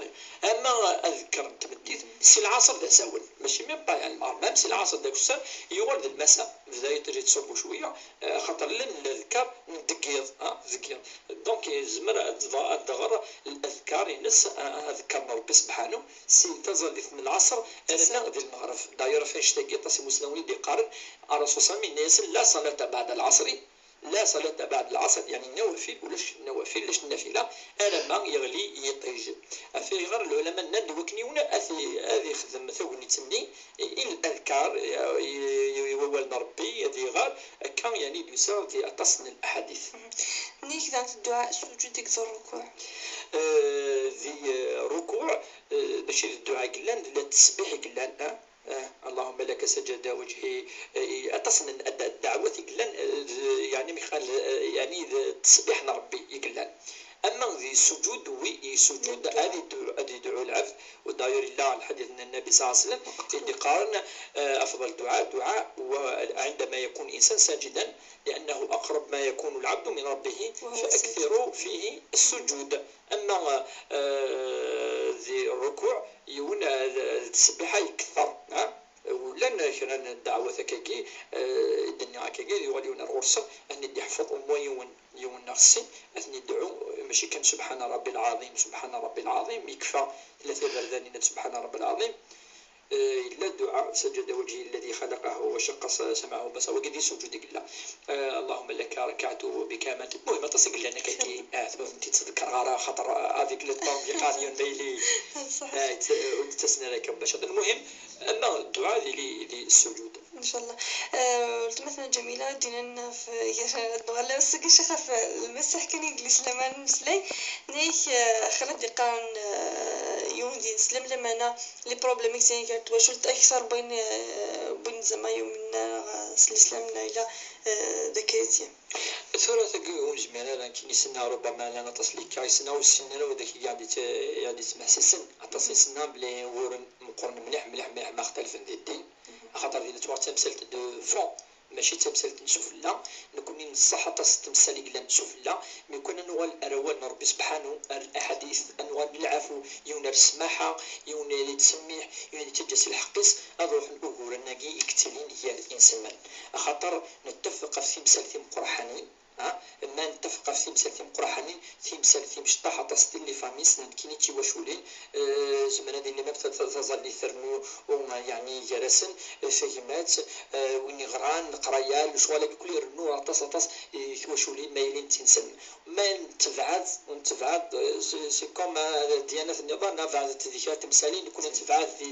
Ama adekkar n tmeddit, si lɛaṣer d asawen, mačči même pas, yeɛni, même si lɛaṣer d akessar, yuɣal d lmasa, bda yettṛuḥ yettṣubbu cwiya, eh, xaṭer llan الأذكار n deg yiḍ, ha, deg yiḍ. Donc, yezmer ad d-, ad d-tɣer الأذكار-ines, eh, adekkar n Ṛebbi sebḥanu, si taẓallit n lɛaṣer, arma d lmeɣreb. D'ailleurs, ɣef annect-agi, aṭas imusnawen i d-iqqaren, الرسول صلى الله عليه وسلم yenna-yasen: لا صلاة بعد العصر، لا صلاة بعد العصر، yeɛni nawafil, ulac nawafil, ulac nnafila, alamma yeɣli yiṭij. Ɣef ayɣer lɛulama nnan-d iwakken yiwen ad, ad ixdem tagnit-nni i, i الأذكار, i, i, i wawal n Ṛebbi, ad iɣer, akka, yeɛni, d-yusa di aṭas n الأحاديث. Nek daɣen الدعاء السجود deg الركوع. Eh, di, eh, rrukuɛ, eh, mačči d dduɛa i yellan, d ttesbiḥ i yellan, ah. Eh, اللهم لك سجد وجهي, eh, aṭas n ad-, ddeɛwat i yellan, eh, d, yeɛni, mi qal, eh, yeɛni, d ttesbiḥ n Ṛebbi i yellan. Ama di sujud, wi yesujud, ad idɛu, ad idɛu lɛebd, u d'ailleurs yella lḥadit n Nnabi صلى الله عليه وسلم i d-iqqaren, eh, أفضل الدعاء دعاء عندما يكون الإنسان ساجدا، لأنه أقرب ما يكون العبد من ربه، فأكثروا فيه السجود. Ama, eh, di rrukuɛ, yiwen, eh, d, d ttesbiḥa ikter, ha? Llan kra n ddeɛwat akkagi, eh, i d-nniɣ akkagi, yuɣal yiwen ar ɣur-sen, ad ten-id-iḥfeḍ, au moins yiwen, yiwen neɣ sin, ad ten-idɛu, mačči kan سبحان ربي العظيم، سبحان ربي العظيم, yekfa tlata iberdan-inna سبحان ربي العظيم. Eh, yella dduɛa, سجد وجهي للذي خلقه وشق س-، سمعه وبصره, wagi di sujud i yella. Eh, اللهم لك ركعت وبك آمنت. المهم, aṭas i yellan akkagi, ah, ur tent-id-ttḍekkreɣ ara, xaṭer, ah, avec le temps, yeqqar yiwen ma yili, ah, ur d-ttasen ara akka bac. المهم, ama dduɛa di, di sujud. Ncallah. Eh, weltma-tneɣ Ǧamila, d-yennan ɣef, gar, nuɣal ass-agi ccix ɣef lmasiḥ kan i yella islam ad nmeslay. Nek, eh, xalad iqqaren, eh, yiwen di islam, lamana les problèmes i yesɛan gar twacult akter n wayen, eh, n wayen zama yumen, eh, s lislam neɣ yella, eh, d akristyan. Tura tagi ur nezmir ara, nekkini ssneɣ ربما llan aṭas n les cas i ssneɣ ur ssinen ara widak i ɣ-d-, i ɣ-d-yettmeḥsisen. Aṭas i ssneɣ belli uguren meqqren mliḥ, mliḥ, mliḥ ma xtalfen di ddin. Axaṭer din tuɣal d tamsalt de fond, mačči d tamsalt n sufella. Nekkni neṣṣeḥ aṭas n temsal i yellan d sufella, mi kan ad nuɣal ar awal n Ṛebbi sebḥanu, ar laḥadit, ad nuɣal n lɛafu, yiwen ar ssmaḥa, yiwen ad yettsemmiḥ, yiwen ad yettaǧǧa si lḥeqq-is, ad ruḥen uguren-agi i yettilin gar inselmen. Axaṭer nettafeq ɣef timsal timeqqraḥanin, ha? Ma nettafeq ɣef timsal timeqqraḥanin, timsal timecṭaḥ, aṭas n les familles ssnen nekkini d tiwaculin, eh, zemren ad ilin même ta-, ta-, taẓallit ternu, u, yeɛni, gar-asen, eh, tagmat, eh, win iɣran, leqraya, lecɣal-agi kul irennu aṭas, aṭas i twaculin ma ilin d tinselmen. Ma netebɛed, ur netebɛed, eh, c'est, c'est comme, eh, ddyanat nniḍen, neɣ beɛdet di kra temsalin, nekkni netebɛed di,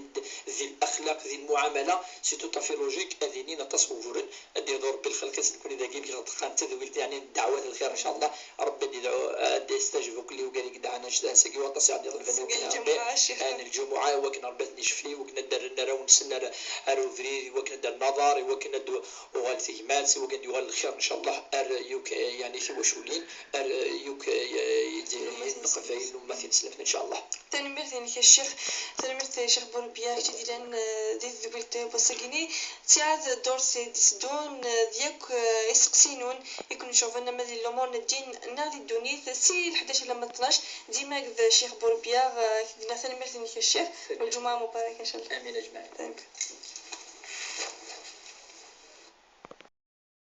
di laxlaq, di lmuɛamala, c'est tout à fait logique, ad inin aṭas wuguren, ad d-yehdu Rebbi lxelq-is, nekkni dagi mi ɣ-d-qqaren tadwilt, yeɛni ddeɛwat n lxir, ncallah, Rebbi ad yedɛu, ad d-yestajeb akk i ugar i yedɛan anect-, anect-agi, waṭas i ɣ-d-yeḍlben i wakken Rebbi, eh, n lǧumuɛa, i wakken Rebbi ad ten-icefli, i wakken ad d-rren arraw-nsen ar, ar ubrid, i wakken ad d-rren aḍar, i wakken ad d-uɣal tegmat, i wakken ad d-yuɣal lxir, ncallah, ar yakk, eh, yeɛni tiwaculin, ar, eh, yakk, eh, i d-, i d-, leqbayel, lummat ineslemt, ncallah. Tanemmirt-inek a Ccix, tanemmirt a Ccix Burbiya, kečč i d-yellan, eh, di tedwilt n wass-agi-nni. Ttiɛad ddurt i d-iteddun, eh, d yakk, eh, iseqsiyen-nwen i ken-iceɣben ama di lumuṛ n ddin neɣ di ddunit, si leḥdac alamma d ṭnac, dima akked Ccix Burbiya, eh, ak-d-nniɣ tanemmirt-inek a Ccix, wa lǧumuɛa mubarak, ncallah. Amin ajmaɛin. Tanemmirt.